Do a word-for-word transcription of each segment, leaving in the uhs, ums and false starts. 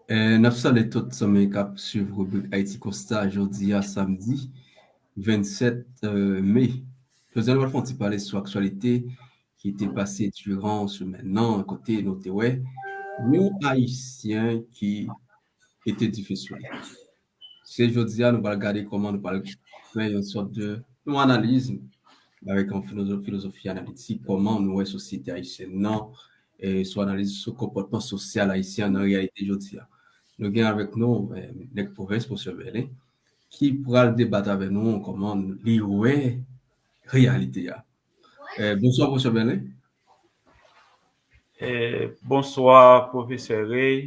Eh, n ap salye tout zanmi k ap swiv ribrik Ayiti Konsta jodi a samdi vennsèt, eh, me. Jodi a, nou pral fè yon ti pale sou aktyalite ki te pase diran semèn nan, kote nou te wè yon Ayisyen ki mete dife sou li. Se jodi a, nou pral gade kòman nou pral fè yon sòt de, yon analiz avèk yon filozo-, filozofi analitik, kòman nou wè sosyete ayisyèn nan, e sou analiz sou konpòtman sosyal ayisyen an nan reyalite jodi a. Nou gen avèk nou, eh, Nèg Pwovens, Pwofesè Bèlen, ki pral debat avèk nou kòman li wè reyalite a. Eh, bonswa, Pwofesè Bèlen. Eh, bonswa, Pwofesè Ray.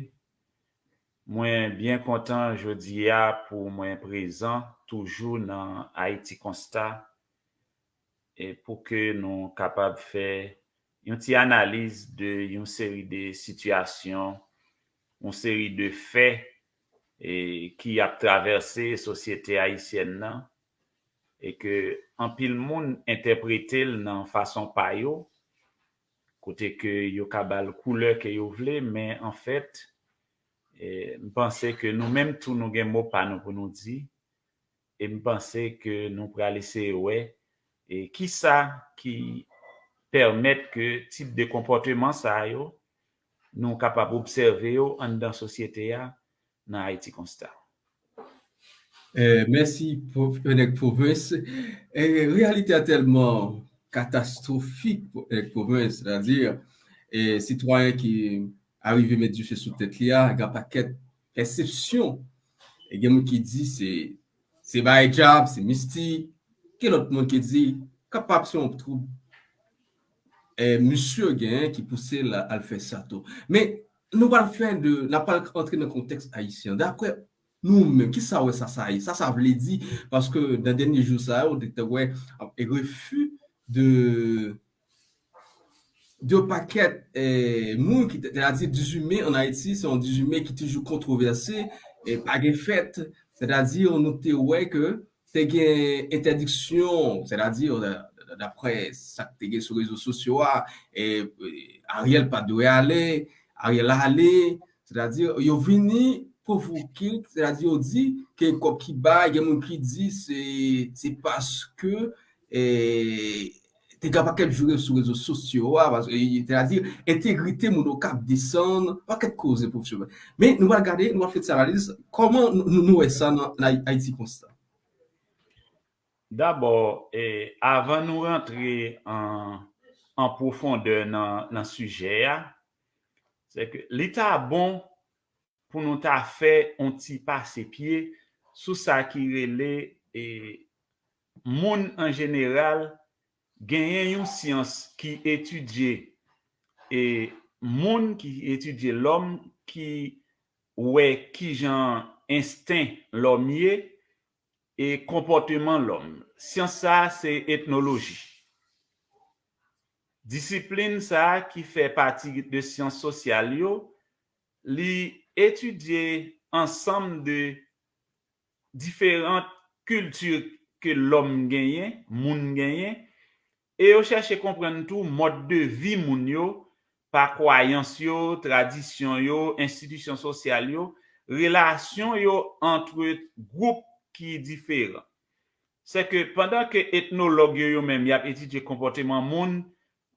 Mwen byen kontan jodi a pou mwen prezan toujou nan Ayiti Konsta, e pou ke nou kapab fè yon ti analiz de yon seri de sitiyasyon, yon seri de fè, e ki ap travèse sosyete ayisyèn nan, e ke anpil moun entèprete l nan fason pa yo, kote ke yo ka ba l koulè ke yo vle, men anfèt, e, m panse ke nou menm tou nou gen mo pa nou pou nou di, e m panse ke nou pral eseye wè, e kisa ki pèmèt ke tip de konpòteman sa yo, nou kapab obsève yo anndan sosyete a nan Ayiti Konsta. Eh, mèsi, Pwofesè Nèg Pwovens. Eh, reyalite a tèlman katastwofik, Nèg Pwovens, sètadi, eh, sitwayen ki arive met dife sou tèt li a, gen pakèt pèsepsyon. E gen moun ki di se, se bay djab, se mistik. Gen lòt moun ki di kapab se yon twoub, eh, misye genyen ki pouse l al fè sa tou. Men nou pral fè de, n ap pral antre nan kontèks ayisyen. Daprè nou menm, kisa wè sa, sa ye? Sa, sa vle di, paske nan dènye jou sa yo, nou te wè, e refi de, de pakèt, eh, moun ki te, sètadi dizuit me an Ayiti, se yon dizuit me ki toujou kontwovèse, e pa gen fèt, sètadi nou te wè ke te gen entèdiksyon, sètadi, da-, da-, daprè sa k te gen sou rezo sosyo a, e, e, Ariel pa t dwe ale, Ariel ale, sètadi, yo vini pwovoke, sètadi, yo di ke kòb ki bay, gen moun ki di se, se paske, e, te gen pakèt joure sou rezo sosyo a, paske, e, sètadi, entegrite moun yo k ap desann, pakèt koze pwofesyonèl. Men nou pral gade, nou pral fè ti analiz, kòman nou, nou, nou wè sa nan, nan Ayiti Konsta? Dabò, e, avan nou rantre an, an pwofondè nan, nan sijè a, se ke li ta bon pou nou ta fè yon ti pase pye sou sa ki rele, e, moun an jeneral genyen yon syans ki etidye, e, moun ki etidye lòm, ki wè kijan ensten lòm ye, e konpòteman lòm. Syans sa a se etnoloji. Disiplin sa a ki fè pati de syans sosyal yo, li etidye ansanm de diferan kilti ke lòm genyen, moun genyen, e yo chèche konprann tou mòd de vi moun yo, pa kwayans yo, tradisyon yo, enstitisyon sosyal yo, relasyon yo antre gwoup ki diferan. Se ke pandan ke etnològ yo, yo menm, y ap etidye konpòteman moun,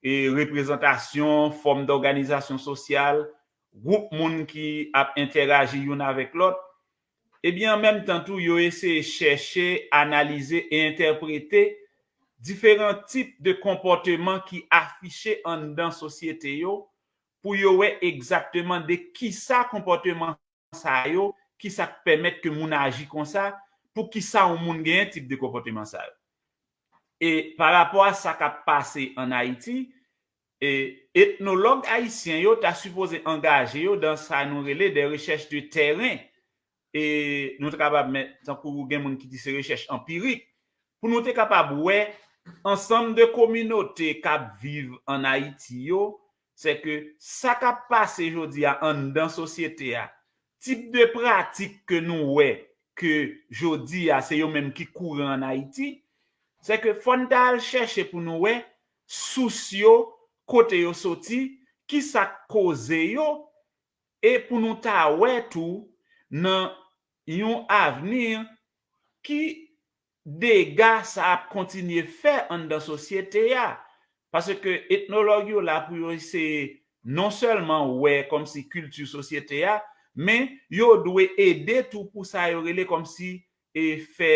e reprezantasyon, fòm dòganizasyon sosyal, gwoup moun ki ap entèraji youn avèk lòt, ebyen, an menm tan tou, yo eseye chèche, analize e entèprete diferan tip de konpòteman ki afiche anndan sosyete yo, pou yo wè egzakteman de kisa konpòteman sa yo, kisa k pèmèt ke moun aji konsa, pou kisa yon moun genyen tip de konpòteman sa yo. E pa rapò a sa k ap pase ann Ayiti, e etnològ ayisyen yo ta sipoze angaje yo dan sa nou rele des recherches de terrain. E nou ta kapab met, tankou gen moun ki di se rechèch anpirik, pou nou te kapab wè ansanm de kominote k ap viv ann Ayiti yo, se ke sa k ap pase jodi a anndan sosyete a, tip de pratik ke nou wè ke jodi a se yo menm ki kouran ann Ayiti, se ke fò n ta al chèche pou nou wè sous yo, kote yo soti, kisa k koze yo, e pou nou ta wè tou nan yon avni ki dega sa ap kontinye fè anndan sosyete a. Paske etnològ yo la pou yo eseye non sèlman wè kòmsi kilti sosyete a, men yo dwe ede tou pou sa yo rele kòmsi e fè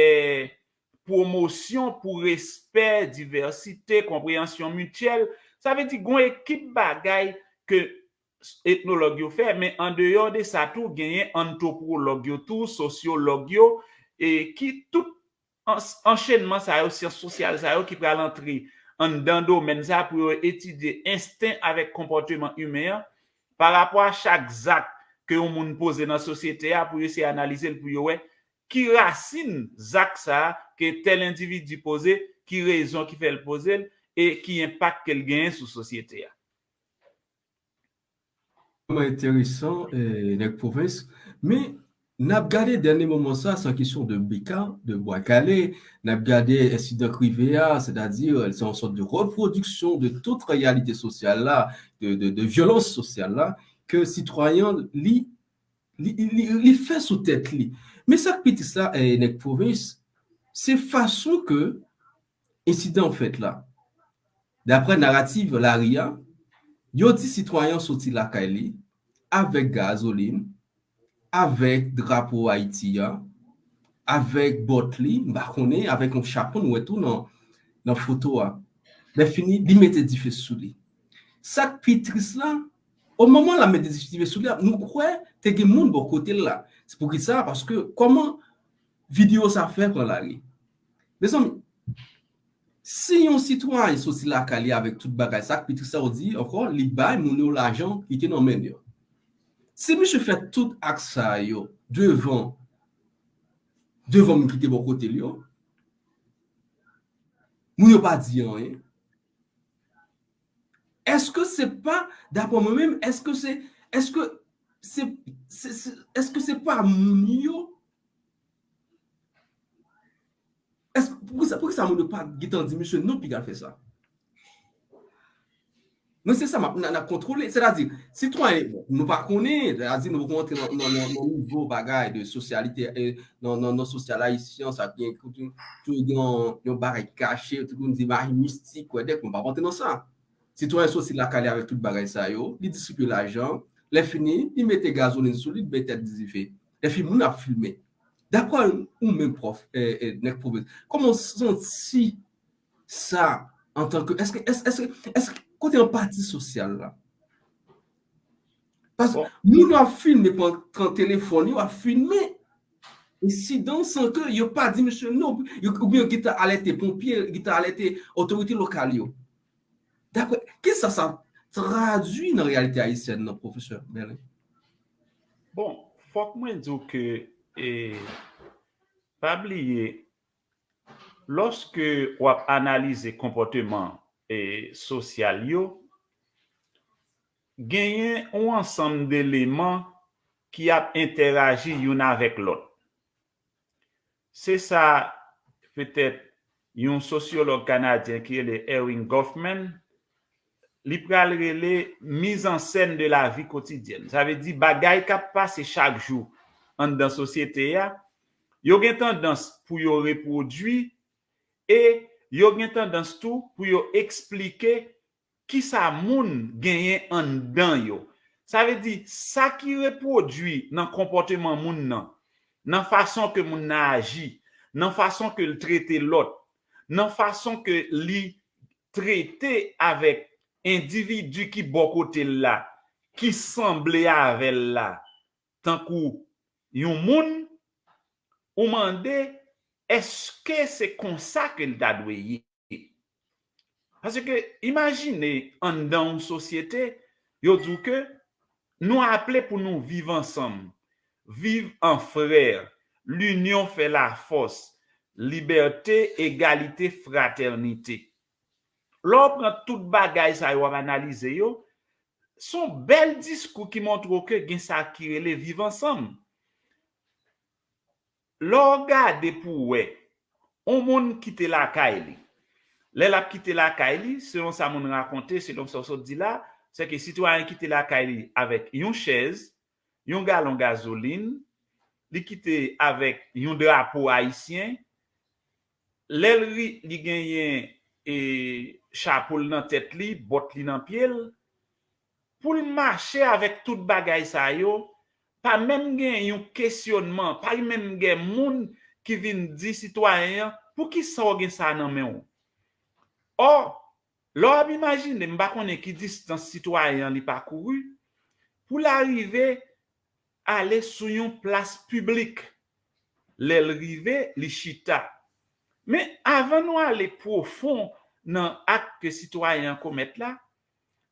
pwomosyon pou respè, divèsite, konpreyansyon mityèl. Sa vle di gon ekip bagay ke etnològ yo fè, men andeyò de sa tou, genyen antwopològ yo tou, sosyològ yo, e ki tout an- anchenman sa yo, syans sosyal sa yo ki pral antre anndan domèn sa pou yo etidye ensten avèk konpòteman imen an, pa rapò a chak zak ke yon moun poze nan sosyete a, pou yo eseye analize l, pou yo wè ki rasin zak sa a ke tèl endividi poze, ki rezon ki fè l poze l, e ki enpak ke l genyen sou sosyete a. Vrèman enteresan, eh, Nèg Pwovens. Men, n ap gade dènye moman sa, se yon kesyon de bika, de bwa kale, n ap gade ensidan k rive a, sètadi, se yon sòt de repwodiksyon de tout reyalite sosyal la, de, de, de vyolans sosyal la, ke sitwayen li, li, li, li fè sou tèt li. Men sa k pi tris la, eh, Nèg Pwovens, se fason ke ensidan an fèt la. Daprè naratif lari a, yo di sitwayen an soti lakay li avèk gazolin, avèk drapo Ayiti a, avèk bòt li, m pa konnen, avèk yon chapo nou wè tou nan, nan foto a. Lèfini, li mete dife sou li. Sa k pi tris la, o moman l ap mete dife sou li a, nou kwè te gen moun bò kote l la. Se poukisa? Paske kòman videyo sa fè pran lari? Mezanmi, si yon sitwayen soti lakay li avèk tout bagay, sa k pi tris la, ou di ankò, li bay moun yo lajan ki te nan men yo. Si misye fè tout ak sa yo devan, devan moun ki te bò kote l yo, moun yo pa di anyen. Èske se pa, daprè mwen menm, èske se, èske se, se, se, èske se pa moun yo? Èske, poukisa, poukisa moun yo pa gentan di misye non, piga fè sa? Men se sa m ap, n ap kontwole. Sètadi, sitwayen, bon, nou pa konnen, sètadi, nou poko antre nan, nan, nan, nan nivo bagay de sosyalite, e, nan, nan, nan sosyal ayisyen, sa gen, tou, tou gen yon, yon bagay ki kache, tout moun di magi mistik, kwè dèk, nou pa antre nan sa. Sitwayen soti lakay li avèk tout bagay sa yo, li distribye lajan, lèfini, li mete gazolin sou li, li bay tèt dife. Lèfini, moun ap filme. Daprè ou menm, pwòf, eh, eh, Nèg Pwovens, kòman w santi sa antanke, èske, èske, èske, èske kote anpati sosyal la? Paske moun yo ap filme, pran, pran telefòn yo, ap filme ensidan san ke yo pa di misye non, yo, oubyen yo gentan alète ponpye, yo gentan alète otorite lokal yo. Daprè, kisa sa tradui nan reyalite ayisyèn nan, pwofesè Merlin? Bon, fòk mwen di w ke, e, pa bliye, lòske w ap analize konpòteman, e, sosyal yo, genyen yon ansanm deleman ki ap entèraji youn avèk lòt. Se sa, petèt, yon sosyològ kanadyen ki rele Erving Goffman, li pral rele mise en scène de la vie quotidienne. Sa vle di bagay k ap pase chak jou anndan sosyete a, yo gen tandans pou yo repwodui e yo gen tandans tou pou yo eksplike kisa moun genyen anndan yo. Sa vle di, sa ki repwodui nan konpòteman moun nan, nan fason ke moun nan aji, nan fason ke l trete lòt, nan fason ke li trete avèk endividi ki bò kote l la, ki sanble avè l la, tankou yon moun, ou mande, èske se konsa ke l ta dwe ye? Paske imajine anndan yon sosyete, yo di w ke nou aple pou nou viv ansanm, viv an frè, l'union fait la force, liberté, égalité, fraternité. Lè w pran tout bagay sa yo, w ap analize yo, se yon bèl diskou ki montre w ke gen sa ki rele viv ansanm. Lè w gade pou w wè, yon moun kite lakay li. Lè l ap kite lakay li, selon sa moun rakonte, selon sa w sot di la, se ke sitwayen kite lakay li avèk yon chèz, yon galon gazolin, li kite avèk yon drapo ayisyen, lè l ri, li genyen e, chapo l nan tèt li, bòt li nan pye l, pou l mache avèk tout bagay sa yo, pa menm gen yon kesyonman, pa menm gen moun ki vin di sitwayen an, "Poukisa w gen sa nan men w?" Ò, lè w ap imajine, m pa konnen ki distans sitwayen an li pakouri, pou l arive ale sou yon plas piblik. Lè l rive, li chita. Men, avan nou ale pwofon nan ak ke sitwayen an komèt la,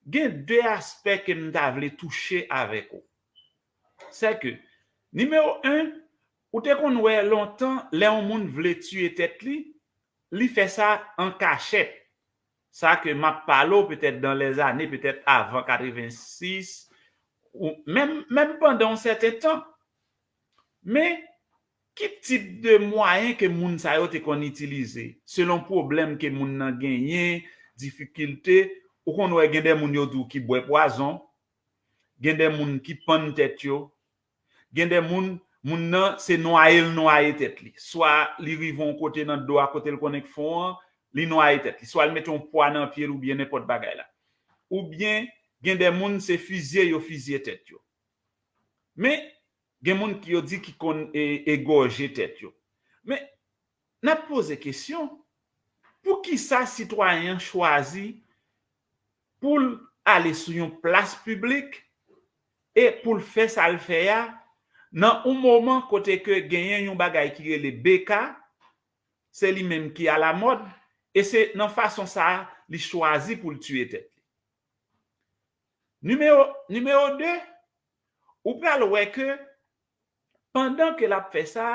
gen de aspè ke m ta vle touche avèk ou. Sè ke, nimewo en, ou te konn wè lontan, lè yon moun vle tiye tèt li, li fè sa an kachèt. Sa ke m ap pale w, petèt dan lèzane, petèt avan katrevensis, ou menm, menm pandan yon sèten tan. Men, ki tip de mwayen ke moun sa yo te konn itilize? Selon pwoblèm ke moun nan genyen, difikilte, ou konn wè gen de moun yo di w ki bwè pwazon, gen de moun ki pann tèt yo, gen de moun, moun nan, se nwaye l nwaye tèt li. Swa li rive yon kote nan do a kote l konnen k fon an, li nwaye tèt li. Swa l mete yon pwa nan pye l oubyen nenpòt bagay la. Oubyen, gen de moun, se fizye yo fizye tèt yo. Men, gen moun ki yo di ki konn e, egòje tèt yo. Men, n ap poze kesyon, poukisa sitwayen an chwazi pou l ale sou yon plas piblik e pou l fè sa l fè a, nan yon moman kote ke genyen yon bagay ki rele B K, se li menm ki alamòd, e se nan fason sa a li chwazi pou l tiye tèt li. Nimewo, nimewo de, ou pral wè ke pandan ke l ap fè sa,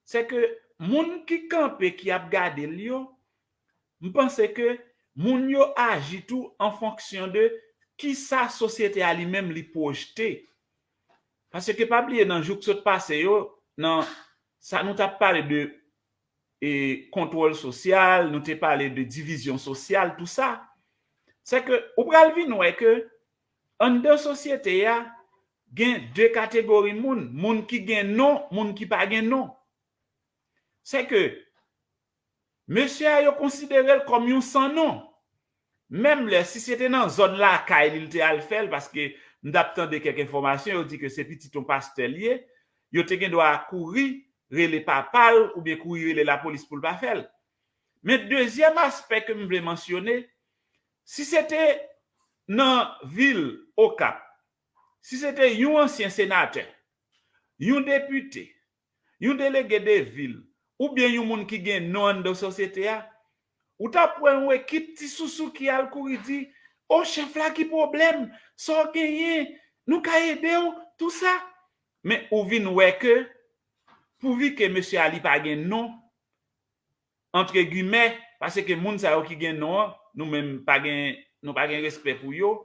se ke moun ki kanpe, ki ap gade l yo, m panse ke moun yo aji tou an fonksyon de kisa sosyete a li menm li pwojte. Paske pa bliye nan jou k sot pase yo, nan sa nou t ap pale de e, kontwòl sosyal, nou te pale de divizyon sosyal, tou sa. Se ke ou pral vin wè ke anndan sosyete a, gen de kategori moun, moun ki gen non, moun ki pa gen non. Se ke mesye a yo konsidere l kòm yon san non. Menm lè, si se te nan zòn lakay li, li te al fè l, paske m t ap tande kèk enfòmasyon, yo di ke se pitit yon pastè li ye, yo te gen dwa kouri rele papa l oubyen kouri rele lapolis pou l pa fè l. Men dezyèm aspè ke m vle mansyone, si se te nan vil Okap, si se te yon ansyen senatè, yon depite, yon delege de vil, oubyen yon moun ki gen non anndan sosyete a, ou t ap wè yon ekip ti sousou ki al kouri di, "O chèf la, ki pwoblèm? Sa w genyen? Nou ka ede w?" Tou sa. Men ou vin wè ke, pouvi ke mesye a li pa gen non, antre gimè, paske moun sa yo ki gen non an, nou menm pa gen, nou pa gen respè pou yo,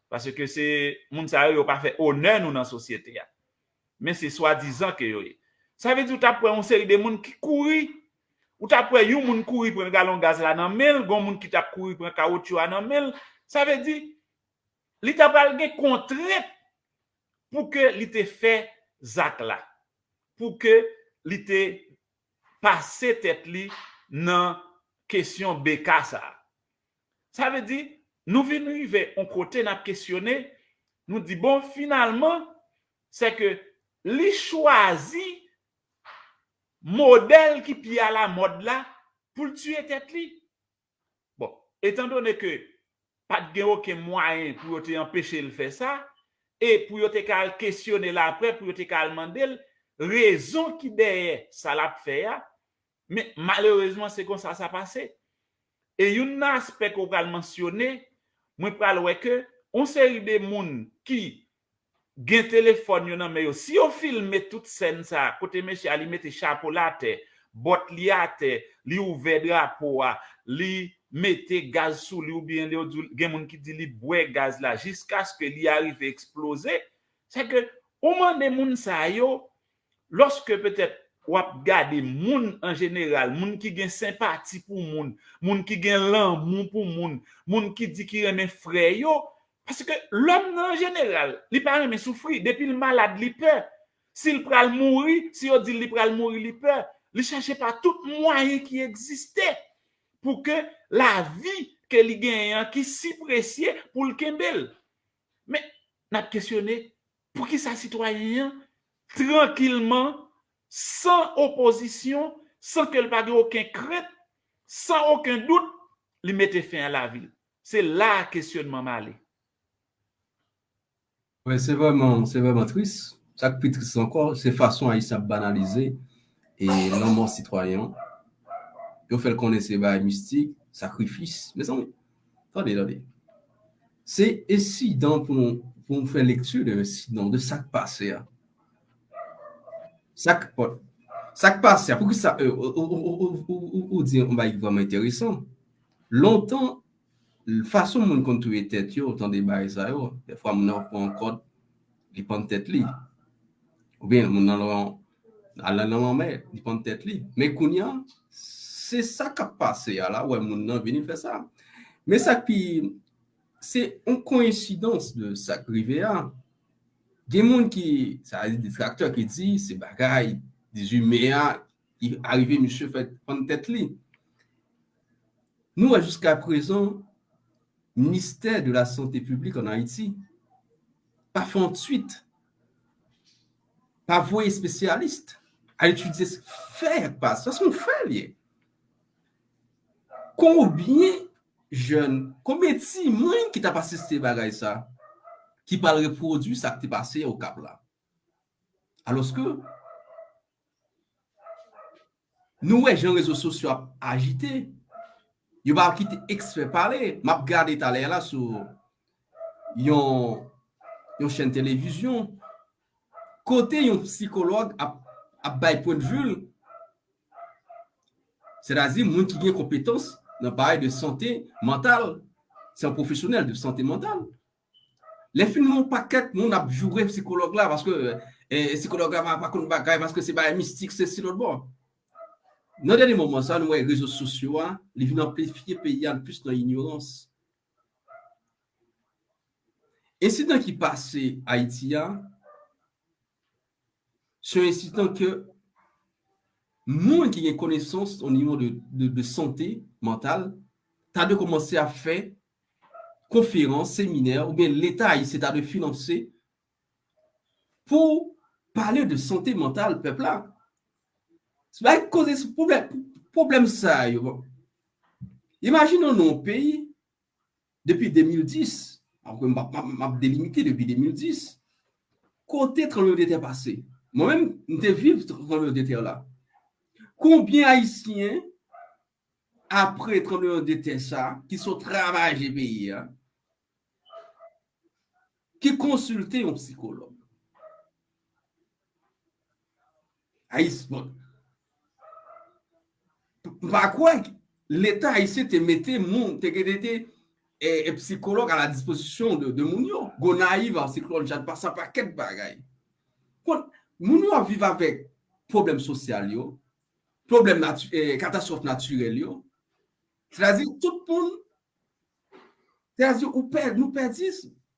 paske se moun sa yo, yo pa fè onè nou nan sosyete a. Men se swadizan ke yo ye. Sa vle di ou t ap wè yon seri de moun ki kouri, ou t ap wè yon moun kouri pran galon gaz la nan men l, gon moun ki t ap kouri pran kawotchou a nan men l. Sa vle di, li ta pral gen kontrent pou ke li te fè zak la, pou ke li te pase tèt li nan kesyon B K sa a. Sa vle di, nou vin rive yon kote n ap kesyone, nou di, bon, finalman, se ke li chwazi modèl ki pi alamòd la pou l tiye tèt li. Bon, etandone ke pa t gen okenn mwayen pou yo te anpeche l fè sa, e pou yo te ka al kesyone l apre, pou yo te ka al mande l rezon ki dèyè sa l ap fè a, men malerezman, se konsa sa pase. E youn nan aspè ke w pral mansyone, mwen pral wè ke yon seri de moun ki gen telefòn yo nan men yo, si yo filme tout sèn sa a, kote mesye a li mete chapo l atè, bòt li atè, li ouvè drapo a, li mete gaz sou li oubyen li, yo di, gen moun ki di li bwè gaz la jiskaske li arive eksploze, se ke ou mande moun sa yo, lòske petèt w ap gade moun an jeneral, moun ki gen senpati pou moun, moun ki gen lanmou pou moun, moun ki di ki renmen frè yo, Paske lòm nan, an jeneral, li pa renmen soufri. Depi l malad, li pè. Si l pral mouri, si yo di l li pral mouri, li pè. Li chache pa tout mwayen ki egziste pou ke lavi ke li genyen an, ki si presye, pou l kenbe l. Men, n ap kesyone, poukisa sitwayen an, trankilman, san opozisyon, san ke l pa gen okenn krent, san okenn dout, li mete fen a lavi l? Se la a kesyonman m ale. Wi, se vrèman, se vrèman tris. Sa k pi tris ankò, se fason Ayisyen ap banalize e lanmò sitwayen an. Yo fè l konnen se bagay mistik, sakrifis. Mezanmi, tande, tande. Se ensidan pou nou, pou nou fè lekti de ensidan, de sa k pase a. Sa k, bon, sa k pase a, poukisa, euh, ou, ou, ou, ou, ou, ou di yon bagay ki vrèman enteresan. Lontan, fason moun konn touye tèt yo, ou tande bagay sa yo, dèfwa moun nan pran yon kòd, li pann tèt li. Oubyen moun nan al nan lanmè, li pann tèt li. Men kounye a, se sa k ap pase a la, ou wè moun nan vini fè sa. Men sa k pi, se yon koyensidans de sa k rive a. Gen moun ki, sa vle di detraktè ki di se bagay dizuit me a ki arive misye fè pann tèt li. Nou wè jiska prezan, ministè de la sante piblik an Ayiti pa fè yon tweet, pa voye espesyalis al etidye fè k pase, se yon fè l ye. Konbyen jèn, konbyen timoun ki t ap asiste bagay sa, ki pral repwodui sa k te pase Okap la? Alòske, nou wè jan rezo sosyo ap ajite. Yo pa kite ekspè pale. M ap gade talè la sou yon, yon chèn televizyon. Kote yon sikològ ap, ap bay pwendvi l. Sètadi, moun ki gen konpetans nan bagay de sante mantal, se yon pwofesyonèl de sante mantal. Lè fini yon pakèt moun ap joure sikològ la, paske, eh, sikològ la pa, pa konn bagay, paske se bagay mistik, se si lòt bò. Nan dènye moman sa, nou wè rezo sosyo a, li vin anplifye peyi a plis nan inyorans. Ensidan ki pase Ayiti a, se yon ensidan ke moun ki gen konesans o nivo de, de, de sante mantal, ta dwe kòmanse ap fè konferans, seminè, oubyen Leta ayisyen ta dwe finanse pou pale de sante mantal pèp la. Se pa koze sou pwoblèm, pwoblèm sa yo. Bon. Imajine nou yon peyi, depi de mil dis, apre m ap, m ap, m ap delimite depi de mil dis, kote tranblemanntè pase. Mwen menm, m te viv tranblemanntè la. Konbyen Ayisyen, apre tranblemanntè sa, ki sot ravaje peyi a, ki konsilte yon sikològ? Ayis-, bon. M pa kwè Leta ayisyen te mete moun, te, te, te, e, e sikològ a la dispozisyon de, de moun yo. Gonayiv, an siklòn Jeanne, pase yon pakèt bagay. Kon, moun yo ap viv avèk pwoblèm sosyal yo, pwoblèm nati-, e, katastwòf natirèl yo. Sètadi, tout moun, sètadi, ou pè-, nou pèdi,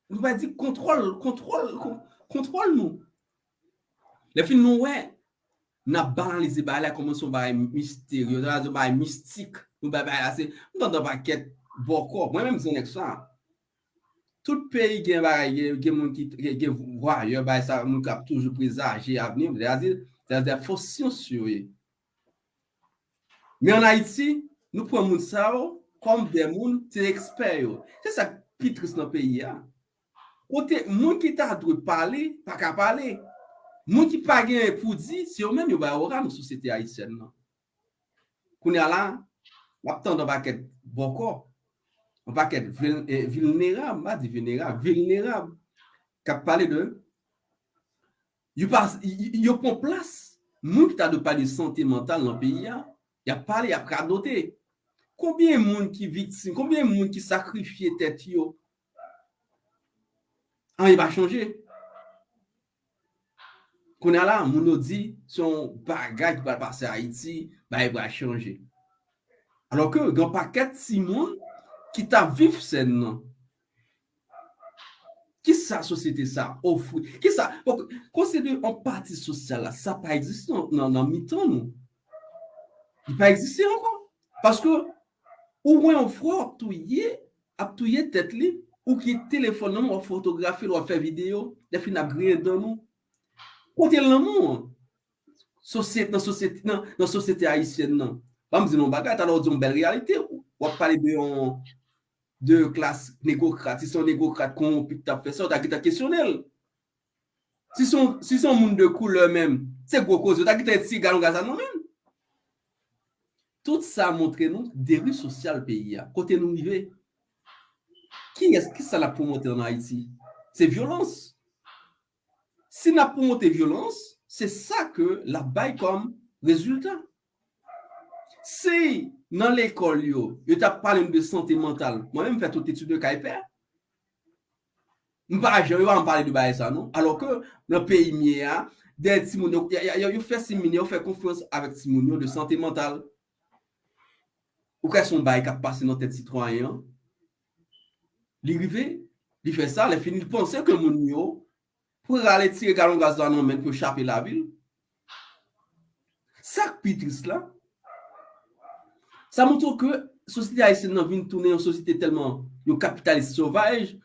nou pèdi kontwòl, kontwòl, kon-, kontwòl nou. Lè fini nou wè, n ap banalize bagay la kòman se yon bagay misterye, se yon bagay mistik. Nou bay bagay la, se, m tande yon pakèt bòkò. Mwen menm, se nèg sa. Tout peyi gen bagay, gen, gen moun ki, gen, gen vwayè, bagay sa, moun k ap toujou prezaje avni, sètadi, sètadi fo syans yo ye. Men ann Ayiti, nou pran moun sa yo kòm de moun, se ekspè yo. Se sa k pi tris nan peyi a. Kote moun ki ta dwe pale, pa ka pale. Moun ki pa gen pou di, se yo menm yo bay ora nan sosyete ayisyèn nan. Kounye a la, w ap tande yon pakèt bòkò, yon pakèt vil-, eh, vilnerab, m pa di vilnerab, vilnerab, k ap pale de, yo pa, y-, y-, yo pran plas moun ki ta dwe pale de sante mantal nan peyi a, y ap pale, y ap radote. Konbyen moun ki viktim, konbyen moun ki sakrifye tèt yo, anyen pa chanje. Kounye a la, moun yo di, se yon bagay ki pral pase Ayiti, bagay pral chanje. Alò ke gen yon pakèt timoun ki t ap viv sèn nan, Kisa sosyete sa ofri? Kisa? Bon, konsènan yon pati sosyal la, sa pa egziste nan, nan, nan mitan nou. Li pa egziste ankò. Paske ou wè yon frè w ap touye, ap touye tèt li, ou gen telefòn nan men w ap fotografe l, w ap fè videyo, lè fini ap griyen dan nou. Kote lanmou an? Sosyete, nan sosyete, nan, nan sosyete ayisyèn nan. Ban m di nou yon bagay, talè w di yon bèl reyalite, w ap pale de yon, de klas negokrat, si se yon negokrat kowonpi k t ap fè sa, w ta gentan kesyone l. Si se yon, si se yon moun de koulè menm, se gwo koze, w ta gentan tiye galon gaz la nan men l. Tout sa montre nou deriv sosyal peyi a, kote nou rive. Kiyès, kisa n ap pwomote ann Ayiti? Se vyolans. Si n ap pwomote vyolans, se sa ke l ap bay kòm rezilta. Si nan lekòl yo, yo t ap pale n de sante mantal, mwen menm m fè tout etid de ka epè. M pa janm, yo pa janm pale de bagay sa non. Alò ke nan peyi m ye a, dèyè timoun yo, y a, y a, yo fè seminè, yo fè konferans avèk timoun yo de sante mantal. Ou kwè se yon bagay k ap pase nan tèt sitwayen an? Li rive, li fè sa, lè fini, li panse ke moun yo prale tire galon gaz la nan men l pou yo chape lavi l. Sa k pi tris la, sa montre w ke sosyete ayisyèn nan vin tounen yon sosyete tèlman yon kapitalis sovaj.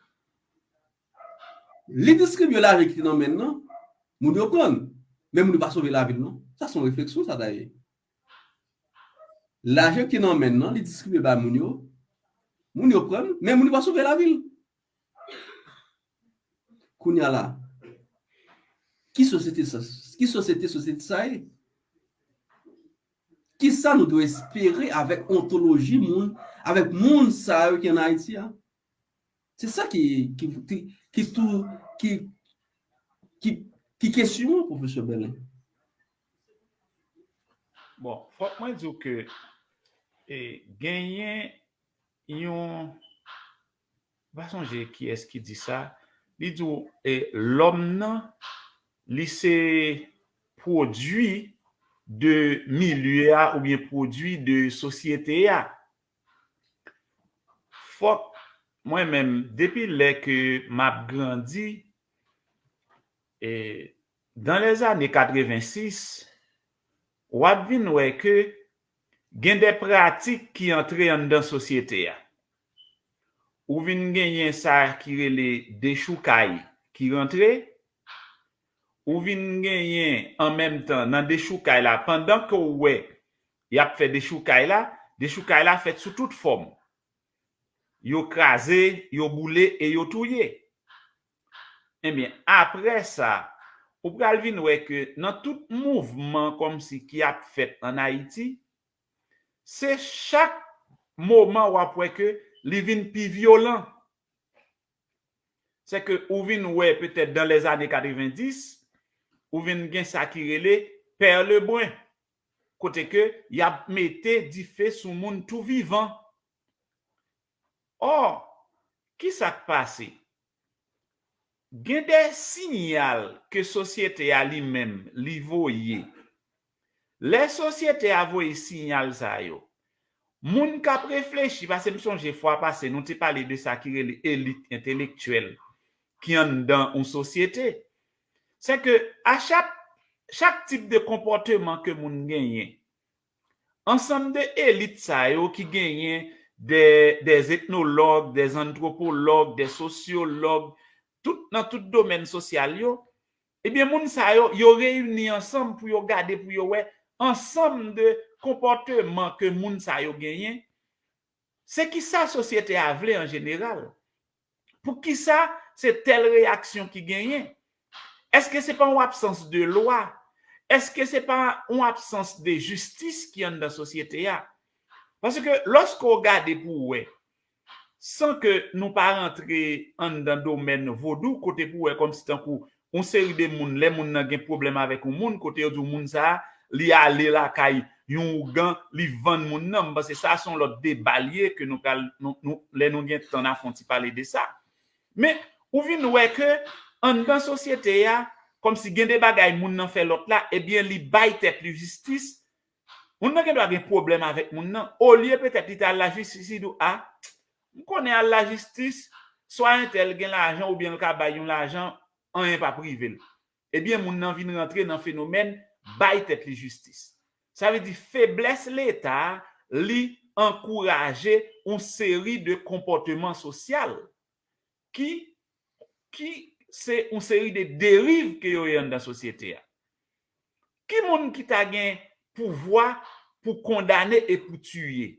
Li distribye lajan ki te nan men l nan, moun yo pran l. Men moun yo pa sove lavi l non. Sa se yon refleksyon sa dayè. Lajan ki nan men l nan, li distribye bay moun yo. Moun yo pran l, men moun yo pa sove lavi l. Kounye a la, ki sosyete sa, ki sosyete, sosyete sa ye? Kisa nou dwe espere avèk ontoloji moun, avèk moun sa yo ki ann Ayiti a? Se sa ki, ki, ki, ki tou, ki, ki, ki kesyon an, pwofesè Bèlen. Bon, fòk mwen di w ke e, genyen yon, m pa sonje kiyès ki di sa, li di w e, lòm nan, li se pwodui de milye a oubyen pwodui de sosyete a. Fòk mwen menm, depi lè ke m ap grandi, e, dans les années quatre-vingt-six, w ap vin wè ke gen de pratik ki antre anndan sosyete a. Ou vin genyen sa ki rele dechoukay ki rantre, ou vin genyen an menm tan nan dechoukay la, pandan ke w wè y ap fè dechoukay la, dechoukay la fèt sou tout fòm. Yo kraze, yo boule e yo touye. Ebyen, apre sa, ou pral vin wè ke nan tout mouvman kòmsi ki ap fèt ann Ayiti, se chak moman w ap wè ke li vin pi vyolan. Se ke ou vin wè petèt dans les années quatre-vingt-dix, ou vin gen sa ki rele pè lebrun, kote ke y ap mete dife sou moun tou vivan. Ò, kisa k pase? Gen de siyal ke sosyete a li menm li voye. Lè sosyete a voye siyal sa yo, moun k ap reflechi, paske m sonje fwa pase nou te pale de sa ki rele elit entelektyèl ki anndan yon sosyete. Se ke a chak, chak tip de konpòteman ke moun genyen, ansanm de elit sa yo ki genyen de, des etnologues, des anthropologues, des sociologues, tout, nan tout domèn sosyal yo, ebyen, moun sa yo, yo reyini ansanm pou yo gade, pou yo wè ansanm de konpòteman ke moun sa yo genyen. Se kisa sosyete a vle an jeneral? Poukisa se tèl reyaksyon ki genyen? Èske se pa yon absans de lwa? Èske se pa yon absans de jistis ki anndan sosyete a? Paske lòske w gade pou w wè, san ke nou pa rantre anndan domèn vodou, kote pou w wè kòmsi tankou yon seri de moun, lè moun nan gen pwoblèm avèk yon moun, kote yo di w moun sa a, li ale lakay yon ougan, li vann moun nan. M panse sa se yon lòt deba l ye ke nou pral, nou, nou, lè nou gen tan n a fè yon ti pale de sa. Men, ou vin wè ke anndan sosyete a, kòmsi gen de bagay moun nan fè lòt la, ebyen, li bay tèt li jistis. Moun nan gendwa gen pwoblèm avèk moun nan. Olye petèt li ta al lajistis, li di w, a, m konnen al lajistis, swa entèl gen lajan oubyen l ka bay yon lajan, anyen p ap rive l. Ebyen, moun nan vin rantre nan fenomèn bay tèt li jistis. Sa vle di feblès Leta, li ankouraje yon seri de konpòteman sosyal ki, ki se yon seri de deriv ke yo ye anndan sosyete a. Ki moun ki ta gen pouvwa pou kondane e pou tiye?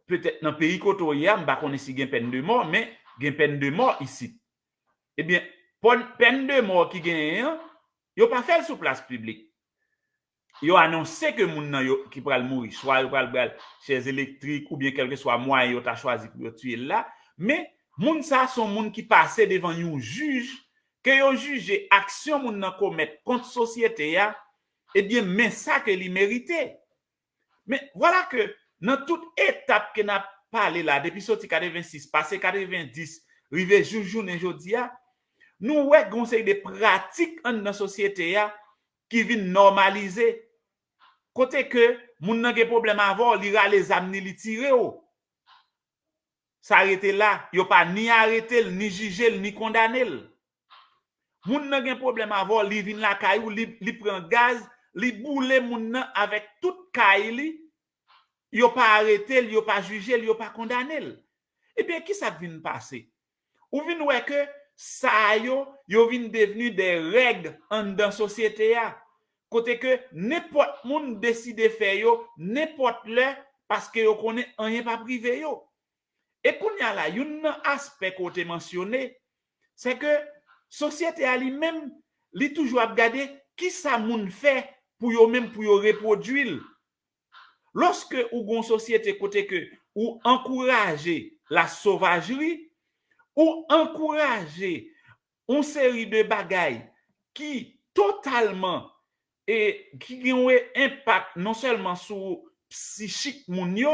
Petèt nan peyi kote w ye a, m pa konnen si gen pèn de mò, men gen pèn de mò isit. Ebyen, pòn- pèn de mò ki genyen an, yo pa fè l sou plas piblik. Yo anonse ke moun nan yo ki pral mouri, swa yo pral bay l chèz elektrik oubyen kèlkeswa mwayen yo ta chwazi pou yo tiye l la, men moun sa a se yon moun ki pase devan yon jij, ke yo jije aksyon moun nan komèt kont sosyete a, ebyen, men sa ke li merite. Men vwala ke nan tout etap ke n ap pale la, depi soti katrevensis, pase katrevendis, rive jou jounen jodi a, nou wè gen yon seri de pratik anndan sosyete a ki vin nòmalize. Kote ke moun nan gen pwoblèm avè w, li rale zam ni li tire w. Sa rete la, yo pa ni arete l, ni jije l, ni kondane l. Moun nan gen pwoblèm avè w, li vin lakay ou, li, li pran gaz, li boule moun nan avèk tout kay li, yo pa arete l, yo pa jije l, yo pa kondane l. Ebyen, ki sa k vin pase? Ou vin wè ke sa yo, yo vin devni de règ anndan sosyete a. Kote ke nenpòt moun deside fè yo, nenpòt lè, paske yo konnen anyen p ap rive yo. E kounye a la, youn nan aspè ke w te mansyone, se ke sosyete a li menm, li toujou ap gade ki sa moun fè pou yo menm, pou yo repwodui l. Lòske ou gon sosyete kote ke ou ankouraje la sovajri, ou ankouraje yon seri de bagay ki totalman e ki gen yon enpak non sèlman sou psichik moun yo,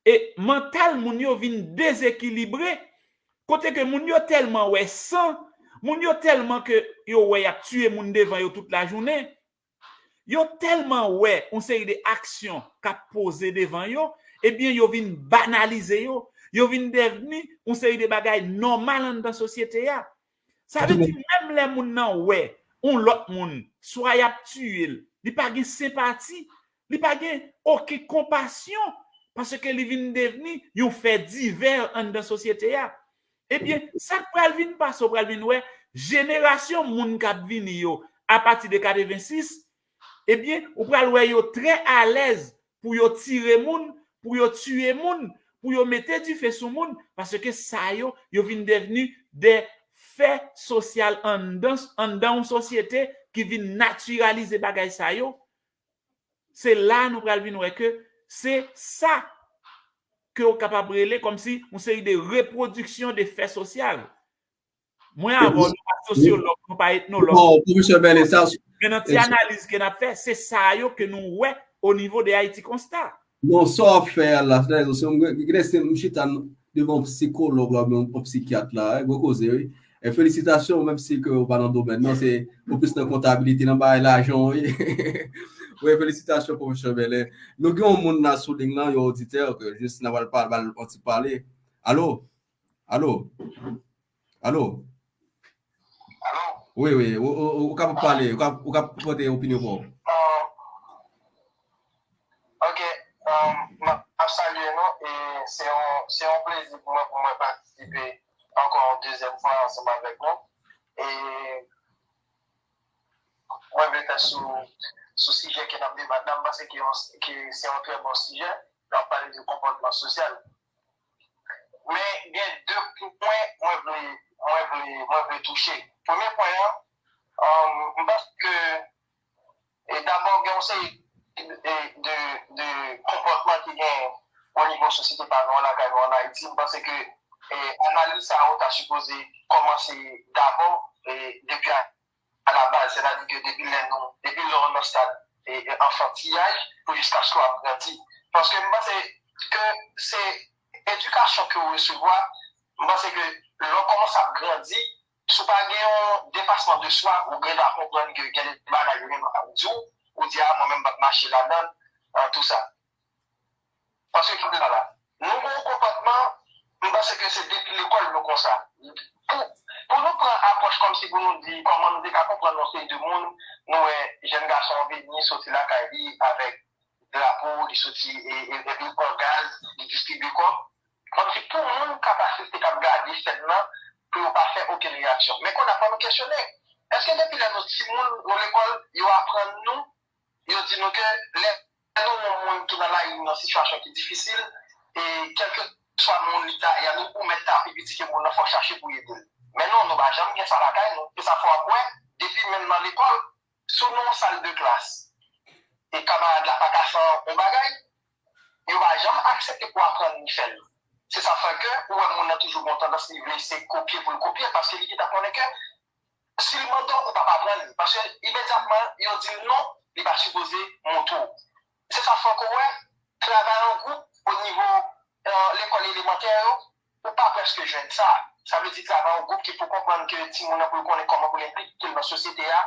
e mantal moun yo vin dezekilibre, kote ke moun yo tèlman wè san, moun yo tèlman ke yo wè y ap tiye moun devan yo tout lajounen, yo tèlman wè yon seri de aksyon k ap poze devan yo, ebyen, yo vin banalize yo, yo vin devni yon seri de bagay nòmal anndan sosyete a. Sa vle di, menm lè moun nan wè yon lòt moun, swa y ap tiye l, li pa gen senpati, li pa gen okenn konpasyon, paske li vin devni yon fè divè anndan sosyete a. Ebyen, sa k pral vin pase, w pral vin wè, jenerasyon moun k ap vini yo, apati de katrevensis, ebyen, ou pral wè yo trè alèz pou yo tire moun, pou yo tiye moun, pou yo mete dife sou moun, paske sa yo, yo vin devni de fè sosyal anndan, anndan yon sosyete ki vin natiralize bagay sa yo. Se la nou pral vin wè ke se sa ke w kapab rele kòmsi yon seri de repwodiksyon de fè sosyal. Mwen avè w, nou pa sosyològ, nou pa etnològ. Bon, pwofesè Bèlen, sa. Men nan ti analiz ke n ap fè, se sa yo ke nou wè o nivo de Ayiti Konsta. Non, sa w ap fè a la, sètadi, se yon, gen de se m chita devan yon sikològ la, oubyen yon sikyat la, gwo koze, wi. E felisitasyon, menm si ke w pa nan domèn nan, se ou plis nan kontabilite, nan bagay lajan, wi. Wi, felisitasyon, pwofesè Bèlen. Nou gen yon moun la sou liy lan, yon oditè, ke jis n a pral pale, ba l yon ti pale. Alo? Alo? Alo? Alo? Wi, wi, ou, ou, ou kapab pale, ou ka, ou ka pote opinyon pa w. Ah, ok, um, m ap, m ap salye nou, e se yon, se yon plezi pou mwen, pou mwen patisipe ankò yon dezyèm fwa ansanm avèk nou. E mwen vle fè sou, sou sijè ke n ap debat la, m panse ke yon, ke se yon trè bon sijè. N ap pale de konpòtman sosyal. Men gen de pwen mwen vle, mwen vle, mwen vle touche. Premye pwen an, um, m panse ke, e, dabò, gen yon seri de, de, de konpòtman ki gen o nivo sosyete pa nou an, lakay nou an Ayiti. M panse ke, e, analiz sa a, ou ta sipoze kòmanse dabò, e, depi a, a la baz, sètadi ke depi lè nou, depi lè w nan stad, e, e, anfantiyaj, pou jiskaske w ap grandi. Paske m panse ke se edikasyon ke w resevwa, m panse ke lè w kòmanse ap grandi, si w pa gen yon depasman de swa, ou gen dwa konprann ke gen de bagay yo menm ap di w, ou di, "A, mwen menm m p ap mache ladan l," an, tou sa. Paske ki la la, nou gen yon konpòtman, m panse ke se depi lekòl nou konsa. Pou, pou nou pran apwòch kòmsi pou nou di kòman nou te ka konprann yon seri de moun, nou wè jèn gason vini soti lakay li avèk drapo, li soti e, e, epi l pran gaz, li distribye kòb. Kòmsi pou moun k ap asiste, k ap gade sèn nan, pou yo pa fè okenn reyaksyon. Men kounye a, fò nou kesyone, èske depi lè nou timoun, nou lekòl, yo aprann nou, yo di nou ke lè nou wè yon moun ki nan lari, nan sitiyasyon ki difisil, e kèlkeswa moun li ta ye a, nou, ou mèt ta pi piti ke moun nan, fò w chache pou w ede l. Men non, nou pa janm gen sa lakay nou. Se sa fò w ap wè, depi menm nan lekòl, si w nan yon sal de klas, e kamarad la pa ka fè yon bagay, yo pa janm aksepte pou aprann li fè l. Se sa fè ke ou wè moun nan toujou gen yon tandans li vle se kopye pou l kopye, paske li gentan konnen ke si l mande w, ou p ap aprann li. Paske imedyatman yo di l non, li pa sipoze montre w. Se sa fè ke w wè, travay an gwoup o nivo, euh, lekòl elemantè yo, ou pa prèske jwenn sa. Sa vle di travay an gwoup ki pou konprann ke timoun nan pou l konnen kòman pou l enplike l nan sosyete a,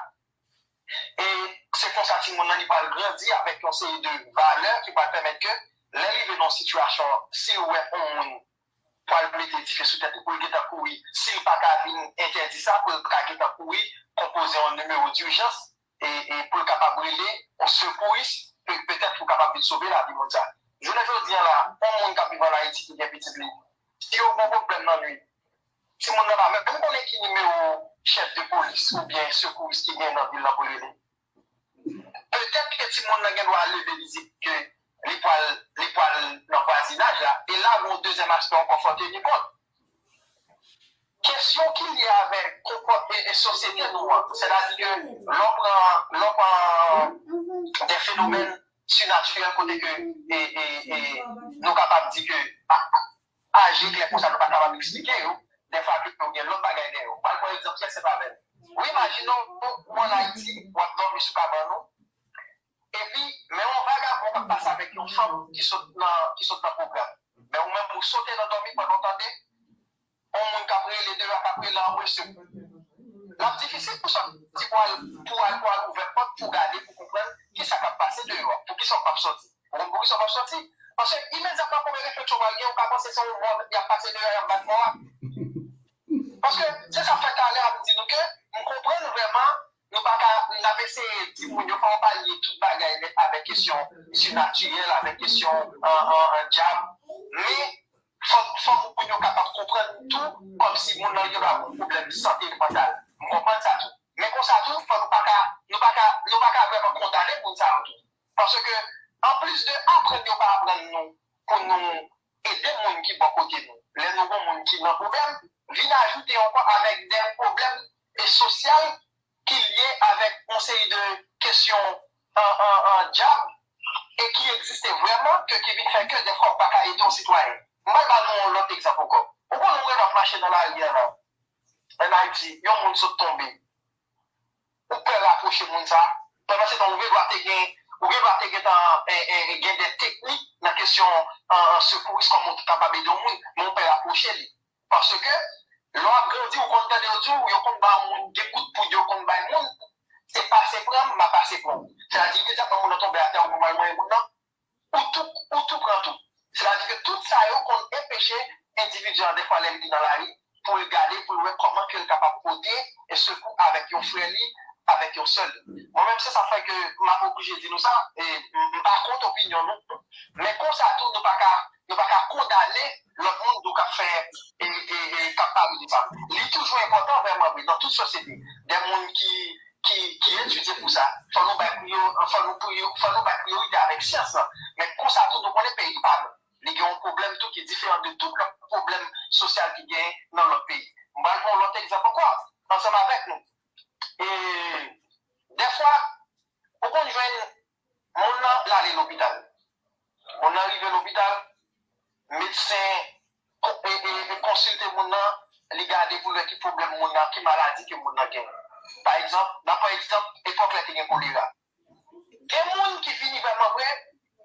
e se konsa timoun nan li pral grandi avèk yon seri de valè ki pral pèmèt ke lè l rive nan yon sitiyasyon, si l wè yon moun pral mete dife sou tèt li, pou l gentan kouri, si l pa ka vin entèdi sa, pou l ka gentan kouri, konpoze yon nimewo dijans, e, e pou l kapab rele yon sekouris, pe, petèt pou kapab vin sove lavi moun sa. Jounen jodi a la, yon moun k ap viv ann Ayiti ki gen pitit li, si yo gen yon pwoblèm nan nwit, timoun nan pa menm konnen ki nimewo chèf de polis oubyen sekouris ki gen nan vil lan pou l rele. Petèt ke timoun nan gen dwa leve li di ke li pral, li pral nan vwazinaj la. E la, gen yon dezyèm aspè ankò fò teni kont. Kesyon ki lye avèk konpòt-, e, e sosyete nou an. Sètadi ke lè w pran, lè w pran de fenomèn sinatirèl kote ke, e, e, e, nou kapab di ke a, a, aje klè konsa, nou pa kapab eksplike yo. Dèfwa ke yo gen lòt bagay dèyè yo. M pral pran egzanp trè senp avè w. Ou imajine w, ou ann Ayiti, w ap dòmi sou kabann ou, epi, men yon vagabon k ap pase avèk yon fanm ki sot nan, ki sot nan pwogram. Men ou menm, ou sote nan dòmi pandan w tande yon moun k ap rele deyò, k ap rele anmwe sekou. L ap difisil pou sòti pou al, pou al, pou al ouvè pòt, pou gade, pou konprann kisa k ap pase deyò a. Poukisa w p ap sòti? Ou konn poukisa w p ap sòti? Paske imedyatman premye reflèks ou pral gen, ou ka panse se yon mò y ap pase deyò, y ap bat mò a. Paske se sa fè talè a m di nou ke m konprann vrèman nou pa ka, n ap eseye di moun yo fò yo pa lye tout bagay nèt avèk kesyon sinatirèl, avèk kesyon, an, an, an dyab. Men fò, fò moun yo kapab konprann tou, kòmsi moun nan gen dwa gen yon pwoblèm sante mantal. M konprann sa tou. Men konsa tou, fò nou pa ka, nou pa ka, nou pa ka vrèman kondane moun sa yo tou. Paske, anplis de aprann yo pa aprann nou pou nou ede moun ki bò kote nou, lè nou gen moun ki nan pwoblèm, vin ajoute ankò avèk de pwoblèm e sosyal ki lye avèk yon seri de kesyon, an, an, an, dyab e ki egziste vrèman, ke ki vin fè ke dèfwa ou pa ka ede yon sitwayen. M pral ba nou yon lòt egzanp ankò. Ou konnen ou gentan ap mache nan lari a la, ann Ayiti, yon moun sot tonbe. Ou pè rapwoche moun sa. Pandan se tan, ou gen dwa te gen, ou gen dwa te gentan, e, e, e, gen de teknik nan kesyon, an, an, sekouris, kòman ou kapab ede yon moun, men ou pè rapwoche li. Paske, lè w ap grandi, ou konn tande yo di w, yo konn ba moun de kout poud, yo konn bay moun, se pase pran m, m a pase pran w. Sètadi, imedyatman moun nan tonbe atè, ou pral manyen moun nan, ou tou, ou tou pran tou. Sètadi ke tout sa yo konn enpeche endividi a, dèfwa, lè li nan lari, pou l gade, pou l wè kòman ke l kapab pote e sekou avèk yon frè li, avèk yon sè li. Mwen menm, se sa fè ke m ap oblije di nou sa, e m, m pa kont opinyon nou, men konsa tou, nou pa ka, nou pa ka kondane lòt moun tou k ap fè, e, e, e k ap pale de sa. Li toujou enpòtan vrèman vre nan tout sosyete, de moun ki, ki, ki etidye pou sa. Fò nou bay priyo-, fò nou priyo-, fò nou bay priyorite avèk syans lan. Men konsa tou, nou konnen peyi pa nou. Li gen yon pwoblèm tou ki diferan de tout lòt pwoblèm sosyal ki gen nan lòt peyi. M pral pran yon lòt egzanp ankò, ansanm avèk nou. E dèfwa, ou konn jwenn moun nan, l ale lopital. Moun nan rive lopital, medsen ko-, e, e, e konsilte moun nan, li gade pou l wè ki pwoblèm moun nan, ki maladi ke moun nan gen. Pa egzanp, n a pran egzanp epòk lè te gen kolera. Gen moun ki vini vrèman vre,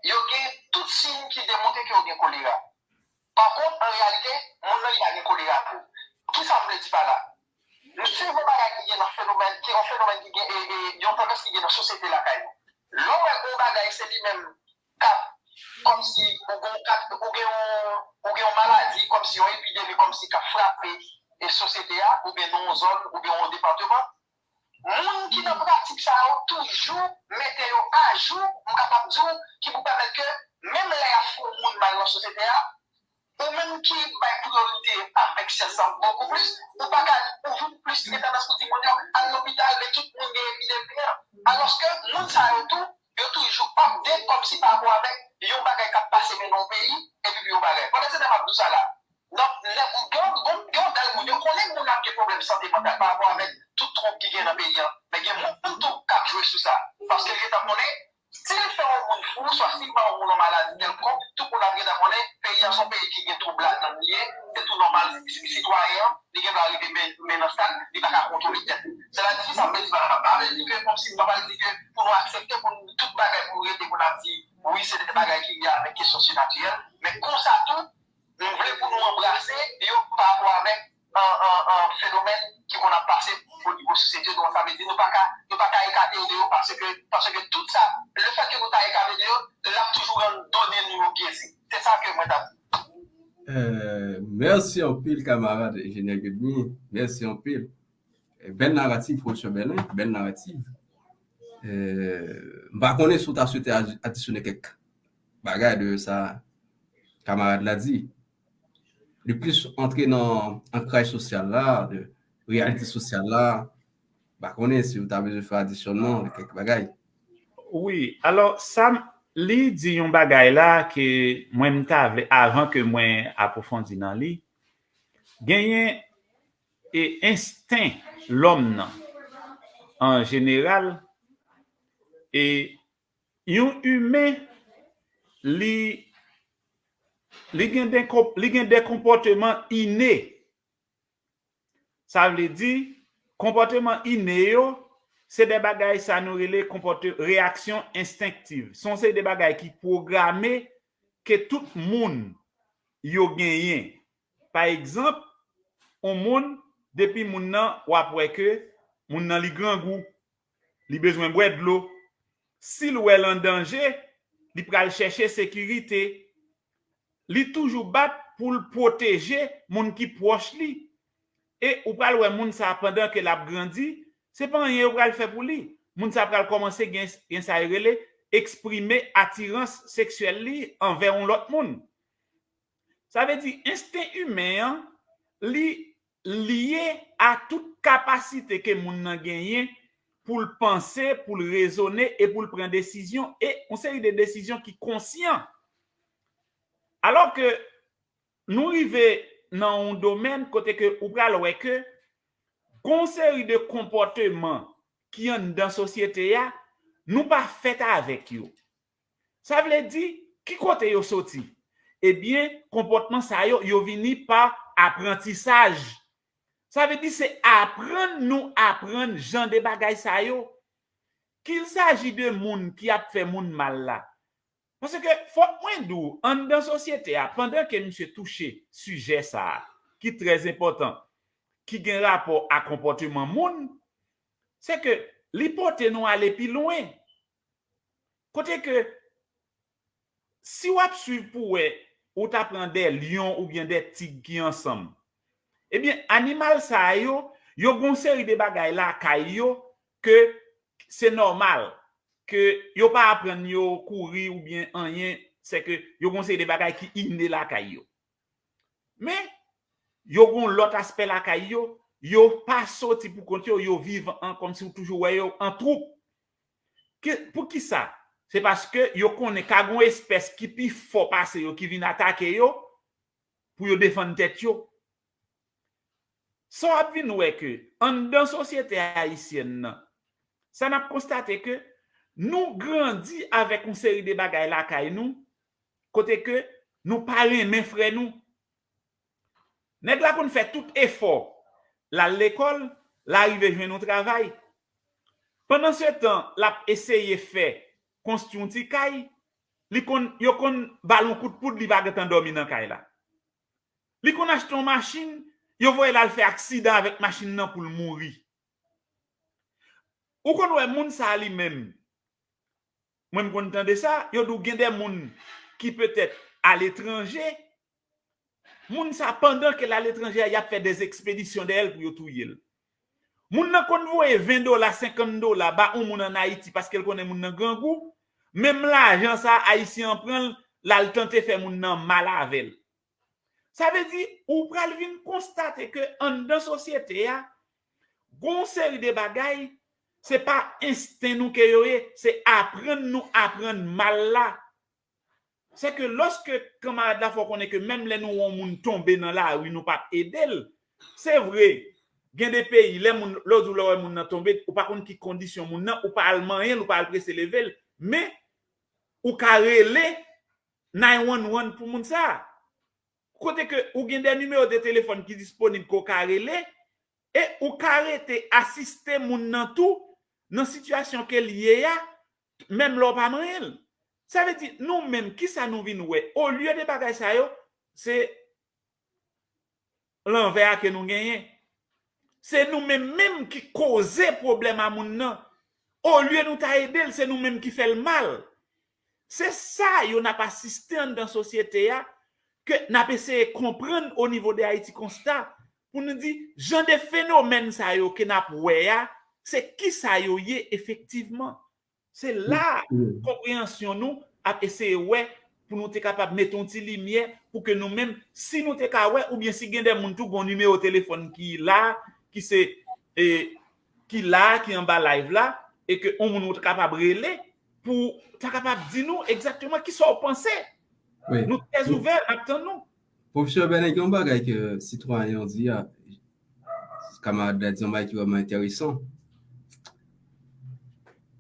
yo gen tout siy ki demontre ke yo gen kolera. Pa kont, an reyalite, moun nan li pa gen kolera vre. Kisa m vle di pa la? M swiv yon bagay ki gen nan fenomèn, ki yon fenomèn ki gen, e, e, yon tandans ki gen nan sosyete lakay nou. Lè w wè yon bagay se li menm k ap kòmsi ou gen yon kat, ou gen yon, ou gen yon maladi, kòmsi yon epidemi, kòmsi k ap frape e sosyete a, oubyen nan yon zòn, oubyen yon depatman, moun ki nan pratik sa yo toujou mete yo ajou, m kapab di w, ki pou pèmèt ke menm lè y ap fè yon moun mal nan sosyete a, ou menm ki bay priyorite avèk syans lan bokou plis, ou pa ka, ou vin plis gen tandans pou di moun yo al lopital, men tout moun gen epidemi an. Alòske moun sa yo tou, yo toujou update kòmsi pa rapò avèk yon bagay k ap pase men nan yon peyi, epi pi yon bagay. Pandan se tan m ap di w sa la, nan, lè, gen, gen, gen yon bèl moun, yo konnen moun ap gen pwoblèm sante mantal pa rapò avèk tout twoub ki gen nan peyi an. Men gen moun tou k ap jwe sou sa. Paske l gentan konnen, si l fè yon moun fou, swa si l ba yon moun yon maladi kèlkonk, tout moun ap gentan konnen peyi an se yon peyi ki gen twoub ladan l ye, se tou nòmal, sitwayen an, li gen dwa rive men, men nan stad, li pa ka kontwole tèt li. Sètadi, sa m vle di pa, pa vle di ke, kòmsi m pa pral di ke pou nou aksepte pou nou, tout bagay pou nou rete pou n ap di, wi, se de bagay ki lye avèk kesyon sinatirèl, men konsa tou, nou vle pou nou anbrase yo pa rapò avèk an, an, an fenomèn ki konn ap pase o nivo sosyete nou an. Sa vle di nou pa ka, nou pa ka ekate yo de yo paske, paske tout sa, lefètke nou ta ekate de yo, l ap toujou rann done nou yo byezi. Se sa ke mwen t ap di. Euh, mèsi anpil, kamarad enjenyè Goodmy. Mèsi anpil. Eh, bèl naratif, Pwofesè Bèlen, bèl naratif. Euh, m pa konnen si w ta swete ad- adisyone kèk bagay de sa kamarad la di. Li plis antre nan ankraj sosyal la, de reyalite sosyal la. M pa konnen si w ta bezwen fè adisyònman de kèk bagay. Wi, alò, sa m- li di yon bagay la ke mwen m ta vle, avan ke mwen apwofondi nan li, genyen e ensten lòm nan an jeneral, e yon imen li li gen de, li gen de konpòteman ine. Sa vle di, konpòteman ine yo, se de bagay sa nou rele konpòte reyaksyon enstenktiv. Se yon seri de bagay ki pwograme ke tout moun yo genyen. Pa egzanp, yon moun, depi moun nan, w ap wè ke moun nan li grangou, li bezwen bwè dlo. Si l wè l an danje, li pral chèche sekirite. Li toujou bat pou l pwoteje moun ki pwòch li. E ou pral wè moun sa a pandan ke l ap grandi, se pa anyen yo pral fè pou li. Moun sa a pral kòmanse gen, gen sa yo rele eksprime atirans seksyèl li anvè yon lòt moun. Sa vle di ensten imen an, li lye a tout kapasite ke moun nan genyen pou l panse, pou l rezone e pou l pran desizyon, e yon seri de desizyon ki konsyan. Alò ke nou rive nan yon domèn kote ke ou pral wè ke gon seri de konpòteman ki anndan sosyete a, nou pa fèt avèk yo. Sa vle di, ki kote yo soti? Ebyen, konpòtman sa yo, yo vini pa aprantisaj. Sa vle di se aprann nou aprann jan de bagay sa yo. Kilsaji de moun ki ap fè moun mal la. Paske fòk mwen di w, anndan sosyete a, pandan ke misye touche sijè sa a, ki trè enpòtan, ki gen rapò a konpòteman moun, se ke li pote nou ale pi lwen. Kote ke si w ap swiv pou wè ou ta pran de lyon oubyen de tig ki ansanm, ebyen animal sa yo, yo gon seri de bagay lakay yo ke se nòmal, ke yo pa aprann yo kouri oubyen anyen, se ke yo gon seri de bagay ki ine lakay yo. Men, yo gon lòt aspè lakay yo, yo pa soti pou kont yo, yo viv an kòmsi w toujou wè yo an twoup. Ki, poukisa? Se paske yo konnen ka gon espès ki pi fò pase yo ki vin atake yo pou yo defann tèt yo. Sa w ap vin wè ke anndan sosyete ayisyèn nan, sa n ap konstate ke nou grandi avèk yon seri de bagay lakay nou, kote ke nou pa renmen frè nou. Nèg la konn fè tout efò, l al lekòl, l a rive jwenn yon travay. Pandan se tan, l ap eseye fè, konstwi yon ti kay, li konn, yo konn ba l yon kout poud, li pa gentan dòmi nan kay la. Li konn achte yon machin, yo voye l al fè aksidan avèk machin nan pou l mouri. Ou konn wè moun sa a li menm, mwen m konn tande sa, yo di w gen de moun ki petèt aletranje, moun sa, pandan ke l aletranje a, y ap fè dè ekspedisyon dèyè l pou yo touye l. Moun nan konn voye ven dola, senkant dola ba yon moun ann Ayiti paske l konnen moun nan grangou, menm lajan sa a, Ayisyen an pran l, l al tante fè moun nan mal avè l. Sa vle di, ou pral vin konstate ke anndan sosyete a, gon seri de bagay, se pa ensten nou ke yo ye, se aprann nou aprann mal la. Se ke lòske kanmarad la fè w konnen ke menm lè nou wè yon moun tonbe nan lari, nou p ap ede l. Se vre, gen de peyi, lè moun, lè w di w lè w wè moun nan tonbe, ou pa konn ki kondisyon moun nan, ou pa al manyen l, ou pa al prese leve l, men ou ka rele nine one one pou moun sa a. Kote ke ou gen de nimewo de telefòn ki disponib ke w ka rele, e ou ka rete asiste moun nan tou nan sitiyasyon ke l ye a, menm lè w pa manyen l. Sa vle di, nou menm, kisa nou vin wè? Olye de bagay sa yo, se lanvè a ke nou genyen. Se nou menm menm ki koze pwoblèm a moun nan. Olye nou ta ede l, se nou menm ki fè l mal. Se sa yo n ap asiste anndan sosyete a, ke n ap eseye konprann o nivo de Ayiti Konsta, pou nou di, jan de fenomèn sa yo ke n ap wè a, se kisa yo ye efektivman. Se la konpreyansyon nou ap eseye wè pou nou te kapab mete yon ti limyè pou ke nou menm, si nou te ka wè, oubyen si gen de moun tou, gon nimewo telefòn ki la, ki se, e, ki la, ki anba live la, e ke yon moun ou te kapab rele pou ta kapab di nou egzakteman kisa w panse. Nou trè ouvè, n ap tann nou. Pwofesè Bènè, gen yon bagay ke sitwayen an di a, kamarad la di yon bagay ki vrèman enteresan.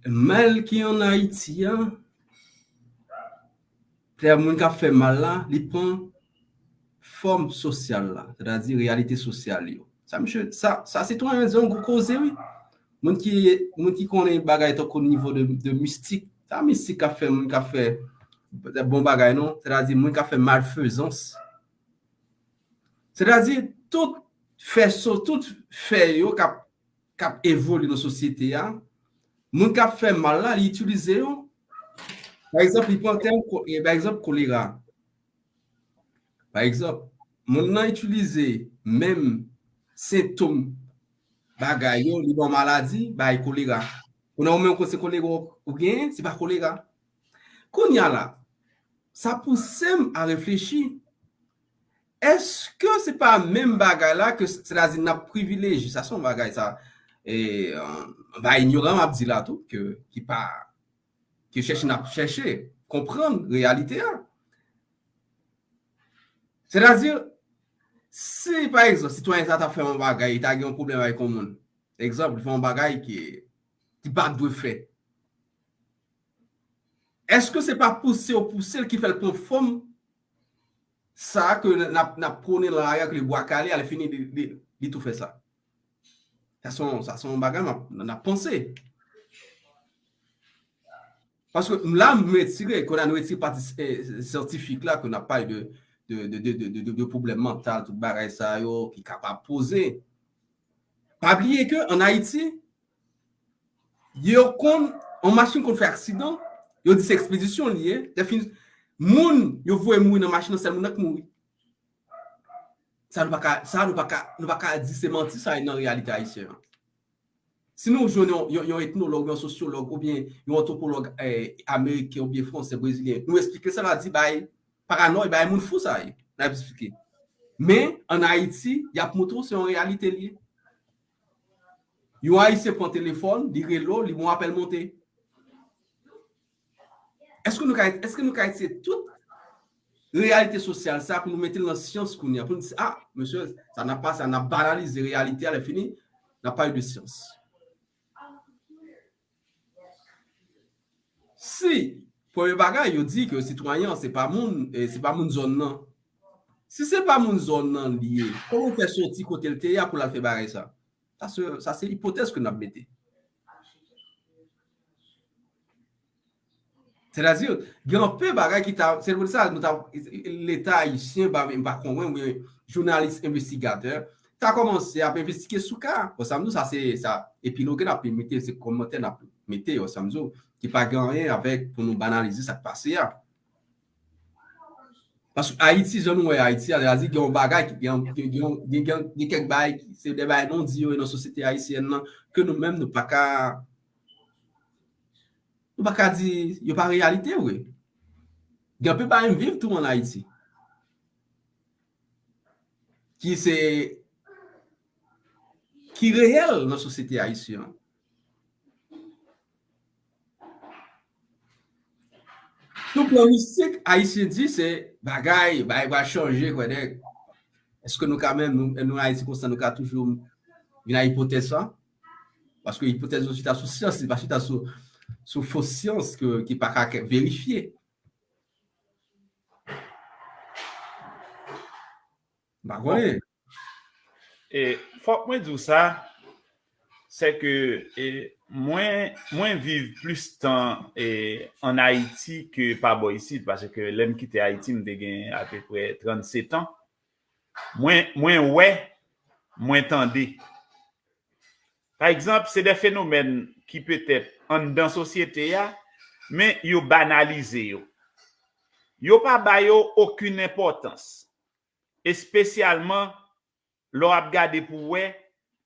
Mal ki ann Ayiti a, lè moun k ap fè mal la, li pran fòm sosyal la, sètadi reyalite sosyal yo. Sa, misye, sa, sa sitwayen an di yon gwo koze, wi. Moun ki, moun ki konnen bagay tankou nivo de, de mistik, sa mistik k ap fè moun k ap fè bon bagay, non? Sètadi moun k ap fè malfezans. Sètadi tout fè so, tout fè yo k ap, k ap evolye nan sosyete a, moun k ap fè mal la, li itilize yo. Pa egzanp, li pran tèm, ko-, e, pa egzanp, kolera. Pa egzanp, moun nan itilize menm sentòm bagay yo, li ba w maladi, bay kolera. Kounye a ou menm, se kolera ou genyen, se pa kolera. Kounye a la, sa pouse m a reflechi, èske se pa menm bagay la ke, sètadi n ap privilejye, sa se yon bagay sa, e, yon bagay inyoran m ap di la tou, ke, ki pa, ke chèche n ap chèche konprann reyalite a. Sètadi, si, pa egzanp, sitwayen sa ta fè yon bagay, li ta gen yon pwoblèm avèk yon moun. Egzanp, li fè yon bagay ki, ki pa t dwe fè. Èske se pa pouse yo pouse l ki fè l pran fòm sa ke n ap, n ap pwone nan lari a, ke le bwa kale, alèfini, li, li, li tou fè sa? Sa se yon, sa se yon bagay m ap, n ap panse. Paske la, m retire, kounye a nou retire pati, eh, syantifik la, ke n ap pale de, de, de pwoblèm mantal, tout bagay sa yo ki kapab poze. Pa bliye ke ann Ayiti, yo konn, yon machin konn fè aksidan, yo di se ekspedisyon li ye, lè fini, moun yo voye mouri nan machin nan, sèl moun nan k mouri. Sa nou pa ka, sa nou pa ka, nou pa ka di se manti, sa nan reyalite ayisyen an. Si nou jwenn yon, yon, yon etnològ, yon sosyològ, oubyen yon antwopològ, eh, ameriken, oubyen fransè, brezilyen, nou eksplike sa, la di, bay paranòy, bay moun fou sa ye. N ap eksplike. Men, ann Ayiti, y ap montre w se yon reyalite li ye. Yon Ayisyen pran telefòn, li rele w, li gen yon apèl monte. Èske nou ka, èske nou ka etidye tout reyalite sosyal sa pou nou mete l nan syans kounye a, pou nou di, ah, mesye, sa n ap pase a, n ap banalize reyalite a, lè fini, n ap pale de syans. Si, premye bagay, yo di ke sitwayen an, se pa moun, eh, se pa moun zòn nan. Si se pa moun zòn nan li ye, kòman w fè soti kote l te ye a pou l al fè bagay sa? Sa se, sa se ipotèz ke n ap mete. Sètadi, gen anpe bagay ki ta, se pou sa nou ta, Leta ayisyen, ba, m pa konprann, oubyen jounalis envestigatè, ta kòmanse ap envestige sou ka. Bon, sa m di w, sa se, sa, epiloge n ap mete, se kòmantè n ap mete, yo, sa m di w, ki pa gen anyen avèk pou nou banalize sa k pase a. Paske Ayiti, jan nou wè Ayiti a, sa di gen yon bagay ki gen, gen, gen, gen, gen kèk bagay ki se de bagay non di yo nan sosyete ayisyèn nan ke nou menm nou pa ka nou pa ka di yo pa reyalite vre. Gen anpil bagay m viv tou an Ayiti ki se ki reyèl nan sosyete ayisyen an. Sou plan mistik, Ayisyen di se bagay, bagay pral chanje, kwè nèg. Èske nou ka menm, nou, nou Ayiti konsa, nou ka toujou vin a ipotèz sa? Paske ipotèz yo chita sou syans, li pa chita sou, sou fo syans ke, ki pa ka verifye. M pa konnen. E, fòk mwen di w sa, se ke e, mwen, mwen viv plis tan e, an Ayiti ke pa bò isit, paske lè m kite Ayiti, m te gen apeprè trannsetan. Mwen, mwen wè, mwen tande. Pa egzanp, se de fenomèn ki petèt anndan sosyete a, men yo banalize yo. Yo pa ba yo okenn enpòtans. Espesyalman lè w ap gade pou w wè,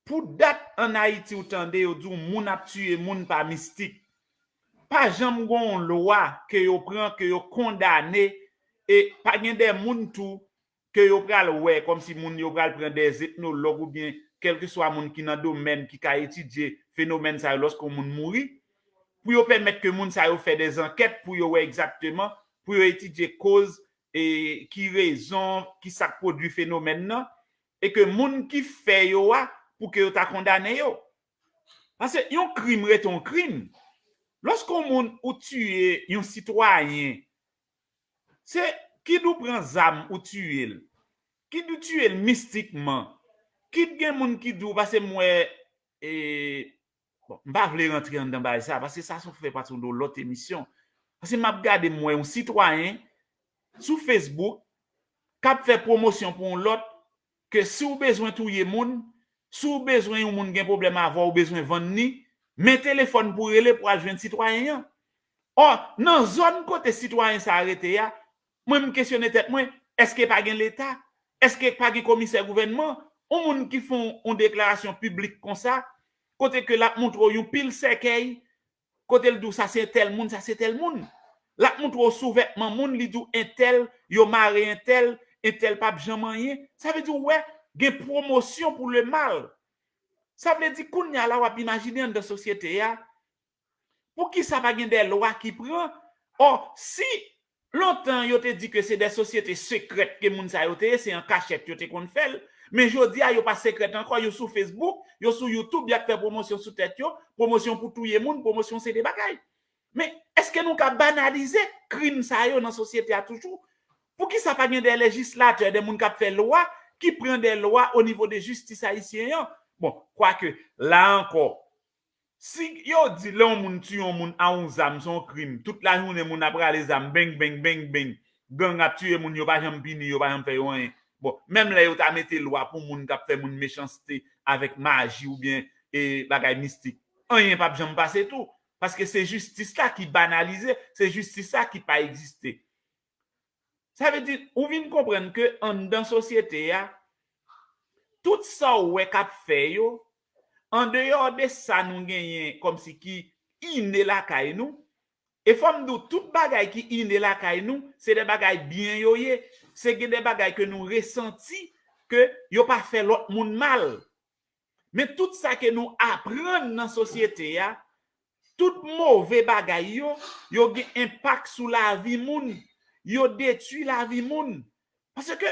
pou dat ann Ayiti w tande yo di w moun ap tiye moun pa mistik. Pa janm gen yon lwa ke yo pran, ke yo kondane, e pa gen de moun tou ke yo pral wè, kòmsi moun yo pral pran de etnològ oubyen kèlkeswa moun ki nan domèn ki ka etidye fenomèn sa yo lòske yon moun mouri, pou yo pèmèt ke moun sa yo fè de zankèt pou yo wè egzakteman, pou yo etidye koz e ki rezon, ki sa k pwodui fenomèn nan, e ke moun ki fè yo a, pou ke yo ta kondane yo. Paske yon krim rete yon krim. Lòske yon moun ou tiye yon sitwayen, se kid ou pran zam ou tiye l, kid ou tiye l mistikman, kid gen moun ki di w, paske m wè e, bon, m pa vle rantre anndan bagay sa, paske sa se fè pati yon lòt emisyon. Paske m ap gade, m wè yon sitwayen sou Facebook k ap fè pwomosyon pou yon lòt, ke si w bezwen touye moun, si w bezwen yon moun gen pwoblèm avè w, ou bezwen vann li, men telefòn pou w rele pou w al jwenn sitwayen an. Ò, nan zòn kote sitwayen sa a rete a, mwen m kesyone tèt mwen, èske pa gen Leta? Èske pa gen komisè gouvènman? Yon moun ki fè yon, yon deklarasyon piblik konsa, kote ke l ap montre w yon pil sèkèy, kote l di w sa se entèl moun, sa se tèl moun. L ap montre w souvètman moun, li di w entèl, yo mare entèl, entèl p ap janm anyen. Sa vle di w wè, gen pwomosyon pou le mal. Sa vle di kounye a la w ap imajine anndan sosyete a, poukisa pa gen de lwa ki pran? Ò, si lontan yo te di ke se de sosyete sekrèt ke moun sa yo te ye, se an kachèt yo te konn fè l, men jodi a yo pa sekrèt ankò, yo sou Facebook, yo sou YouTube, y ap fè pwomosyon sou tèt yo, pwomosyon pou touye moun, pwomosyon se de bagay. Men èske nou ka banalize krim sa yo nan sosyete a toujou? Poukisa pa gen de lejislatè, de moun k ap fè lwa, ki pran de lwa o nivo de jistis ayisyen an? Bon, kwake, la ankò, si yo di lè yon moun tiye yon moun a yon zam, se yon krim, tout lajounen moun ap rale zam, beng, beng, beng, beng, gang ap tiye moun, yo pa janm pini, yo pa janm fè yo anyen. Bon, menm lè yo ta mete lwa pou moun k ap fè moun mechanste avèk maji oubyen e, bagay mistik, anyen p ap janm pase tou. Paske se jistis la ki banalize, se jistis la ki pa egziste. Sa vle di, ou vin konprann ke anndan sosyete a, tout sa w wè k ap fè yo, andeyò de sa nou genyen kòmsi ki ine lakay nou, e fò m di w, tout bagay ki ine lakay nou, se de bagay byen yo ye, se gen de bagay ke nou resanti ke yo pa fè lòt moun mal. Men tout sa ke nou aprann nan sosyete a, tout move bagay yo, yo gen enpak sou lavi moun, yo detwi lavi moun. Paske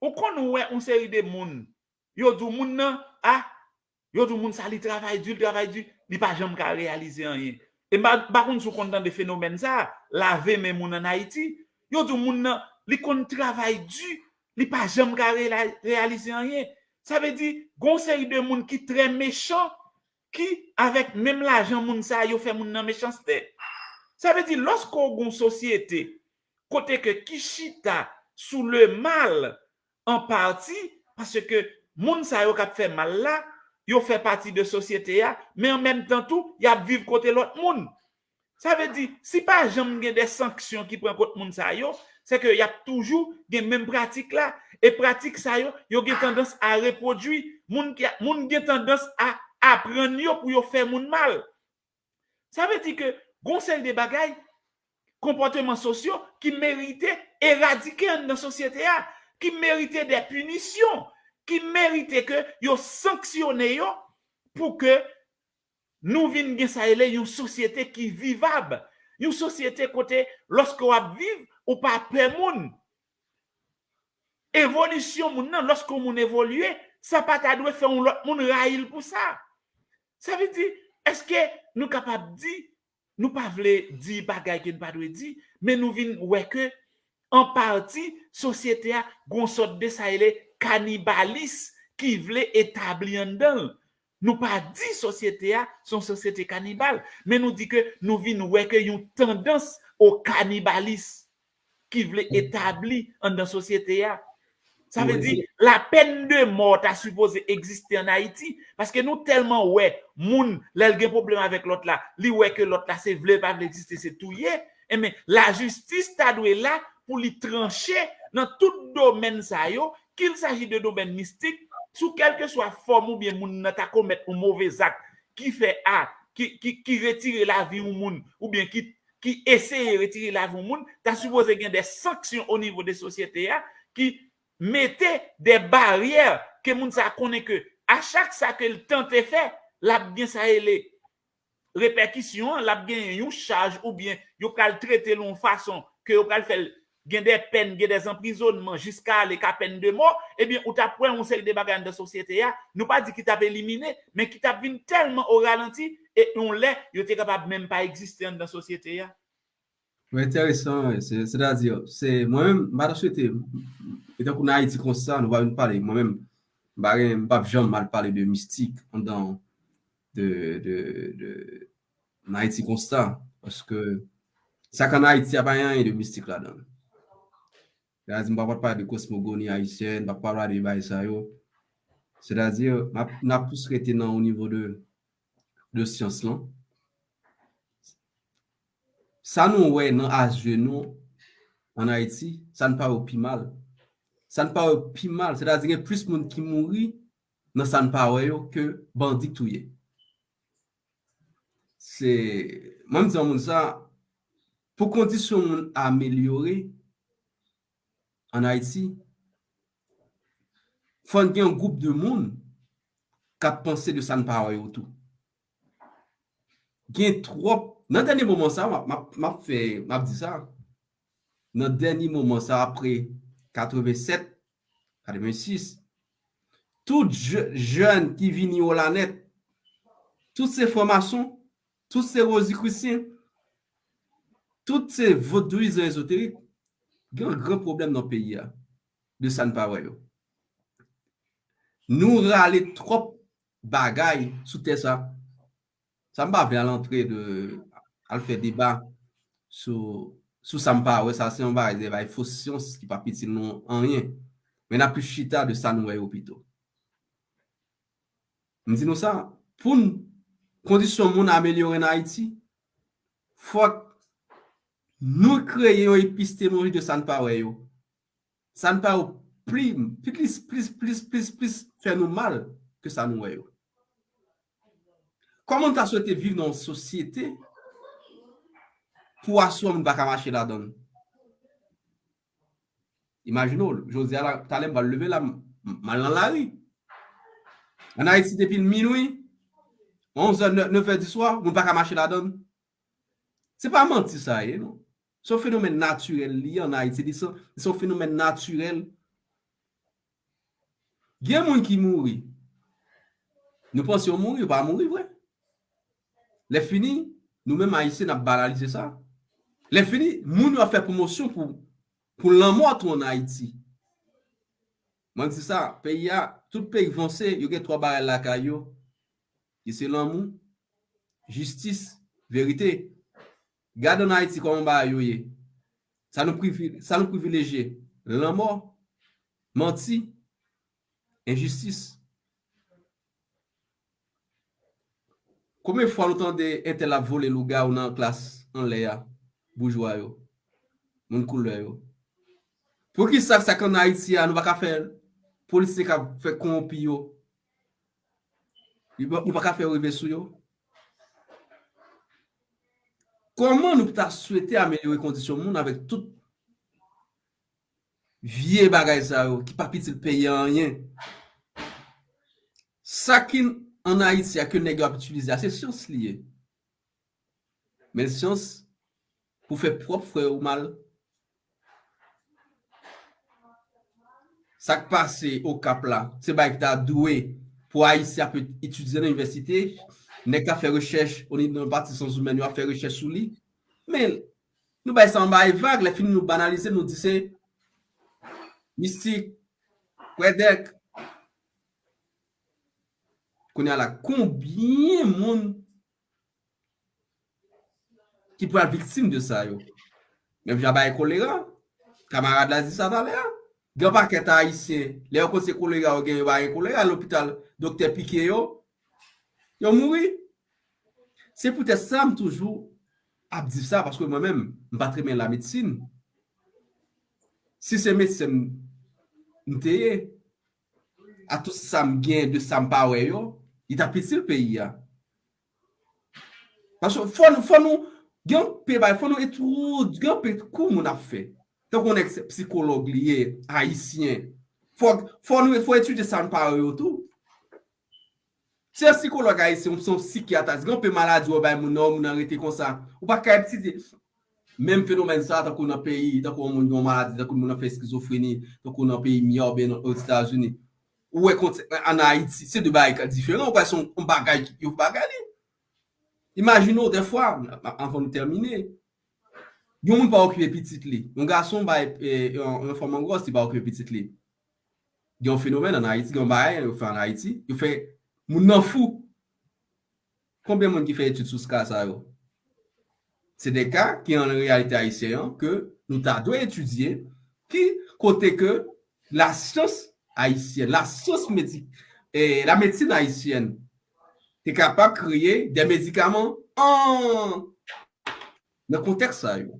ou konn wè yon seri de moun, yo di w moun nan, a, yo di w moun sa li travay di, li travay di, li pa janm ka reyalize anyen. E m pa, m pa konn si w konn tande fenomèn sa, lave men moun ann Ayiti. Yo di w moun nan, li konn travay di, li pa janm ka rela- reyalize anyen. Sa vle di, gen yon seri de moun ki trè mechan, ki, avèk menm lajan moun sa a, yo fè moun nan mechanste. Sa vle di, lòske w gen yon sosyete kote ke ki chita sou le mal an pati, paske moun sa yo k ap fè mal la, yo fè pati de sosyete a, men an menm tan tou, y ap viv kote lòt moun. Sa vle di, si pa janm gen de sanksyon ki pran kont moun sa yo, se ke y ap toujou gen menm pratik la. E pratik sa yo, yo gen tandans a repwodui. Moun ki, moun gen tandans a aprann yo pou yo fè moun mal. Sa vle di ke gon seri de bagay, konpòteman sosyo ki merite eradike anndan sosyete a, ki merite de pinisyon, ki merite ke yo sanksyone yo pou ke nou vin gen sa rele yon sosyete ki vivab, yon sosyete kote lòske w ap viv, ou pa pè moun. Evolisyon moun nan, lòske yon moun evolye, sa pa ta dwe fè yon lòt moun rayi l pou sa. Sa vle di, èske nou kapab di, nou pa vle di bagay ke nou pa dwe di, men nou vin wè ke, an pati, sosyete a gon sòt de sa rele kanibalis ki vle etabli anndan l. Nou pa di sosyete a se yon sosyete kanibal, men nou di ke nou vin wè ke yon tandans o kanibalis ki vle etabli anndan sosyete a. Sa vle di, lapèn de mò ta sipoze egziste ann Ayiti, paske nou tèlman wè moun, lè l gen pwoblèm avèk lòt la, li wè ke lòt la se vle l pa vle egziste, se touye. Enben, lajistis ta dwe la pou li tranche nan tout domèn sa yo, qu'il s'agit de domèn mistik, sou kèlkeswa fòm oubyen moun nan ta komèt yon move zak ki fè a, ki, ki, ki retire lavi yon moun, oubyen ki, ki eseye retire lavi yon moun, ta sipoze gen de sanksyon o nivo de sosyete a ki mete de baryè ke moun sa konnen ke a chak sa ke l tante fè, l ap gen sa rele repèkisyon an, l ap genyen yon chaj oubyen yo pral trete l yon fason ke yo pral fè l gen de pèn, gen de anprizonnman jiska ale ka pèn de mò, ebyen, ou t ap wè yon seri de bagay anndan sosyete a, nou pa di ki t ap elimine, men ki t ap vin tèlman o ralanti, e yon lè, yo te kapab menm pa egziste anndan sosyete a. Wi, enteresan, wi. Se, sètadi, se, mwen menm, m pa ta swete, e tankou nan Ayiti konsa, nou pa vin pale, mwen menm, m pa gen, m p ap janm mal pale de mistik, anndan, de, de, de, nan Ayiti konsa, paske sa k ann Ayiti a pa gen anyen de mistik ladan l. Sètadi, m p ap pale de kosmogoni ayisyèn, m p ap pale de bagay sa yo. Sètadi, m ap, n ap plis rete nan o nivo de, de syans lan. Sa nou wè nan aje nou ann Ayiti, sa n pa wè yo pi mal. Sa n pa wè yo pi mal, sètadi gen plis moun ki mouri nan sa n pa wè yo ke bandi k touye. Se, mwen m di yon moun sa, pou kondisyon moun amelyore ann Ayiti, fò n gen yon gwoup de moun k ap panse de sa n pa wè yo tou. Gen twòp, nan dènye moman sa, m ap, m ap, m ap fè, m ap di sa, nan dènye moman sa, apre katrevennsèt, katrevensis, tout jèn ki vini o la nèt, tout se franmason, tout se wozikrisyen, tout se vodouyizan ezoterik, gen yon gran pwoblèm nan peyi a, de sa n pa wè yo. Nou rale twòp bagay sou tè sa. Sa m pa vle al antre de, al fè deba sou, sou sa m pa wè, sa se yon bagay, de bagay fo syans ki p ap itil nou anyen. Men n ap plis chita de sa n wè yo pito. M di nou sa, pou n, kondisyon moun amelyore ann Ayiti, fòk nou kreye yon epistemoloji de sa n pa wè yo. Sa n pa wè yo pli, plis, plis, plis, plis, plis fè nou mal ke sa nou wè yo. Kòman n ta swete viv nan yon sosyete pou aswè moun pa ka mache ladan l? Imajine w, jodi a la, talè m pral leve la, m, m al nan lari. Ann Ayiti, depi minwi, onz è, nèf è diswa, moun pa ka mache ladan l. Se pa manti sa ye, non. Se yon fenomèn natirèl li ye ann Ayiti. Li se, li se yon fenomèn natirèl. Gen moun ki mouri. Nou panse yo mouri, yo pa mouri vre. Lè fini, nou menm Ayisyen, n ap banalize sa. Lè fini, moun yo ap fè pwomosyon pou, pou lanmò tou ann Ayiti. Mwen di sa, peyi a, tout peyi k vanse, yo gen twa bagay lakay yo, ki se lanmou, jistis, verite. Gade ann Ayiti kòman bagay yo ye. Sa nou privi-, sa nou privilejye, lanmò, manti, enjistis. Konbyen fwa nou tande entèl ap vole lougawou nan klas anlè a, boujwa yo, moun koulè yo? Poukisa sa k ann Ayiti a, nou pa ka fè politisyen k ap fè kowonpi yo, nou pa ka fè yo rive sou yo? Kòman nou ta swete amelyore kondisyon moun avèk tout vye bagay sa yo ki pa itil peyi a anyen? Sa ki ann Ayiti a ke nèg yo ap itilize a, se syans li ye. Men syans pou fè pwòp frè ou mal. Sa k pase Okap la, se bagay ki ta dwe pou Ayisyen ap etidye nan inivèsite, nèg k ap fè rechèch nan pati syans imèn yo ap fè rechèch sou li. Men nou bay sa anba e vag, lè fini nou banalize, nou di se mistik, kwèdèk. Kounye a la, konbyen moun ki pral viktim de sa yo? Menm jan bagay kolera, kamarad la di sa talè a. Gen pakèt Ayisyen, lè yo konn se kolera yo gen, yo pa gen kolera, lopital, doktè pike yo, yo mouri. Se poutèt sa m toujou ap di sa, paske mwen menm, m pa t renmen lamedsin. Si se medsen m te ye, a tout sa m gen, de sa m pa wè yo, li t ap itil peyi a. Paske fò nou, fò nou, gen yon pe bay, fò nou etid, gen yon pe kou moun ap fè. Tankou yon nèg sikològ li ye, ayisyen. Fò, fò nou, fò etidye sa n pa wè yo tou. Se yon sikològ ayisyen, se yon sikyatris. Gen yon pe maladi w bay moun nan, moun nan rete konsa. Ou pa ka etidye menm fenomèn sa, tankou nan peyi, tankou yon moun gen yon maladi, tankou moun nan fè eskizofreni, tankou nan peyi Mya oubyen nan Ozetazini. Ou wè kont-, ann Ayiti, se de bagay ki diferan, ou kwè se yon, yon bagay ki, yon bagay li. Imajine w, dèfwa, anvan nou tèmine, yon moun pa okipe pitit li. Yon gason bay, eh, yon, yon fanm angwòs, li pa okipe pitit li. Gen yon fenomèn ann Ayiti, gen yon bagay yo fè ann Ayiti, yo fè moun nan fou. Konbyen moun ki fè etid sou ka sa yo? Se de ka ki an reyalite ayisyen an ke nou ta dwe etidye, ki kote ke lasyans ayisyèn, lasyans medi-, eh, lamedsin ayisyèn te kapab kreye de medikaman an, nan kontèks sa yo.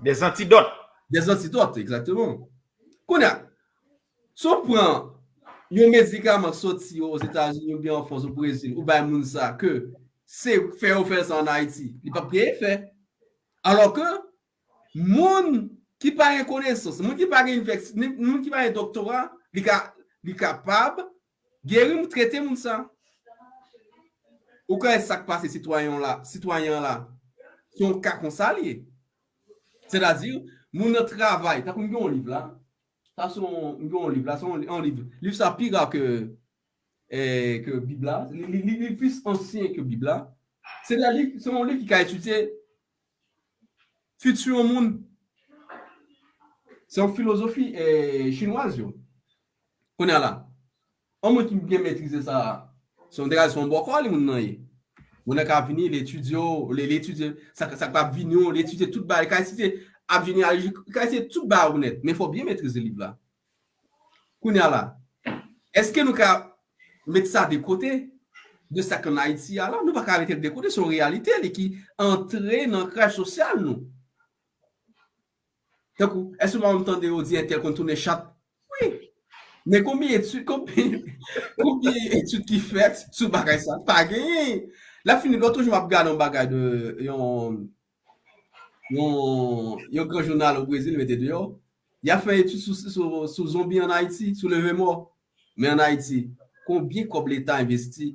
Des antidotes. Des antidotes, exactement. Kounye a, si w pran yon medikaman k soti Ozetazini oubyen an Frans, o Brezil, ou bay moun sa ke se fè yo fè sa ann Ayiti, li p ap gen efè. Alò ke moun ki pa gen konesans, moun ki pa gen inivèsite, moun ki pa gen doktora, li ka, li kapab geri moun, trete moun sa. Ou kwè sa k pase sitwayen la, sitwayen an la, se yon ka konsa li ye. Sètadi, moun nan travay, tankou m gen yon liv la, sa se yon, m gen yon liv la, se yon, yon liv. Liv sa pi ra ke, eh, ke Bib la, li, li, li, li plis ansyen ke Bib la. Se yon liv, se yon liv ki ka etidye fiti yon moun. Se yon filozofi, eh, chinwaz yo. Kounye a la, yon moun ki byen metrize sa, se yon degaj, se yon bòkò li moun nan ye. Moun nan ka vini, li etidye w, li, li etidye sa, sa k ap vini w, li etidye tout bagay, li ka etidye ap jenealoji, li ka etidye tout bagay ou nèt, men fò w byen metrize liv la. Kounye a la, èske nou ka met sa de kote? De sa k ann Ayiti a la, nou pa ka mete l de kote, se yon reyalite li ki antre nan kraj sosyal nou. Tankou, èske w pa janm tande yo di entèl konn tounen chat? Wi. Men konbyen etid, konbyen, konbyen etid ki fèt sou bagay sa? Pa genyen. Lè fini, lòt jou m ap gade yon bagay de yon, yon, yon gran jounal o Brezil mete deyò. Y ap fè etid sou, sou, sou zonbi ann Ayiti, sou leve mò. Men ann Ayiti, konbyen kòb Leta envesti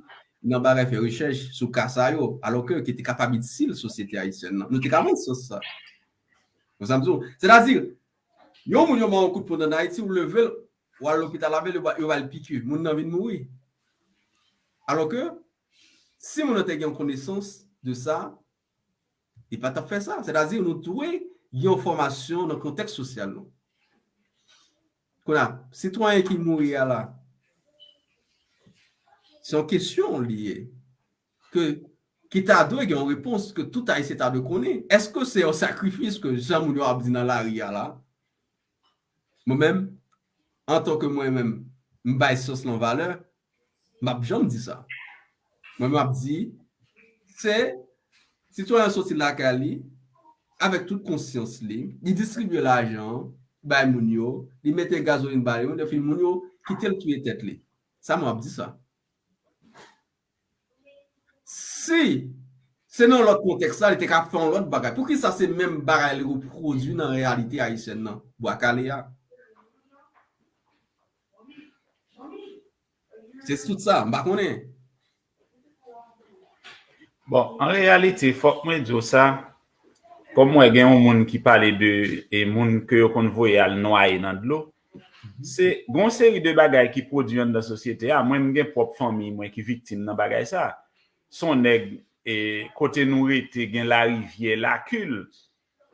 nan bagay fè rechèch sou ka sa yo, alò ke ki te kapab itil sosyete ayisyèn nan? Nou te ka vann syans sa. Konprann sa m di w? Sètadi, yon moun yo ba yon kout pwen ann Ayiti, ou leve l, ou al lopital avè l, yo ba, yo ba l piki, moun nan vin mouri. Alò ke, si moun nan te gen yon konesans de sa, li pa t ap fè sa. Sètadi, nou dwe gen yon fòmasyon nan kontèks sosyal nou. Kounye a, sitwayen ki mouri a la, se yon kesyon li ye, ke, ki ta dwe gen yon repons ke tout Ayisyen ta dwe konnen. Èske se yon sakrifis ke jan moun yo ap di nan lari a la? Mwen menm, antanke mwen menm, m bay syans lan valè, m p ap janm di sa. Mwen, m ap di, se sitwayen an soti lakay li, avèk tout konsyans li, li distribye lajan an, bay moun yo, li mete gazolin ba yo, lè fini moun yo kite l touye tèt li. Sa m ap di sa. Si se nan lòt kontèks la, li te ka fè yon lòt bagay. Poukisa se menm bagay li repwodui nan reyalite ayisyèn nan? Bwa kale a. Se tout sa, m pa konnen. Bon, an reyalite, fòk mwen di w sa, kòm mwen gen yon moun ki pale de e moun ke yo konn voye al nwaye nan dlo, se gon seri de bagay ki pwodui anndan sosyete a. Mwen, m gen pwòp fanmi mwen ki viktim nan bagay sa. Se yon nèg e kote nou rete gen larivyè Lakil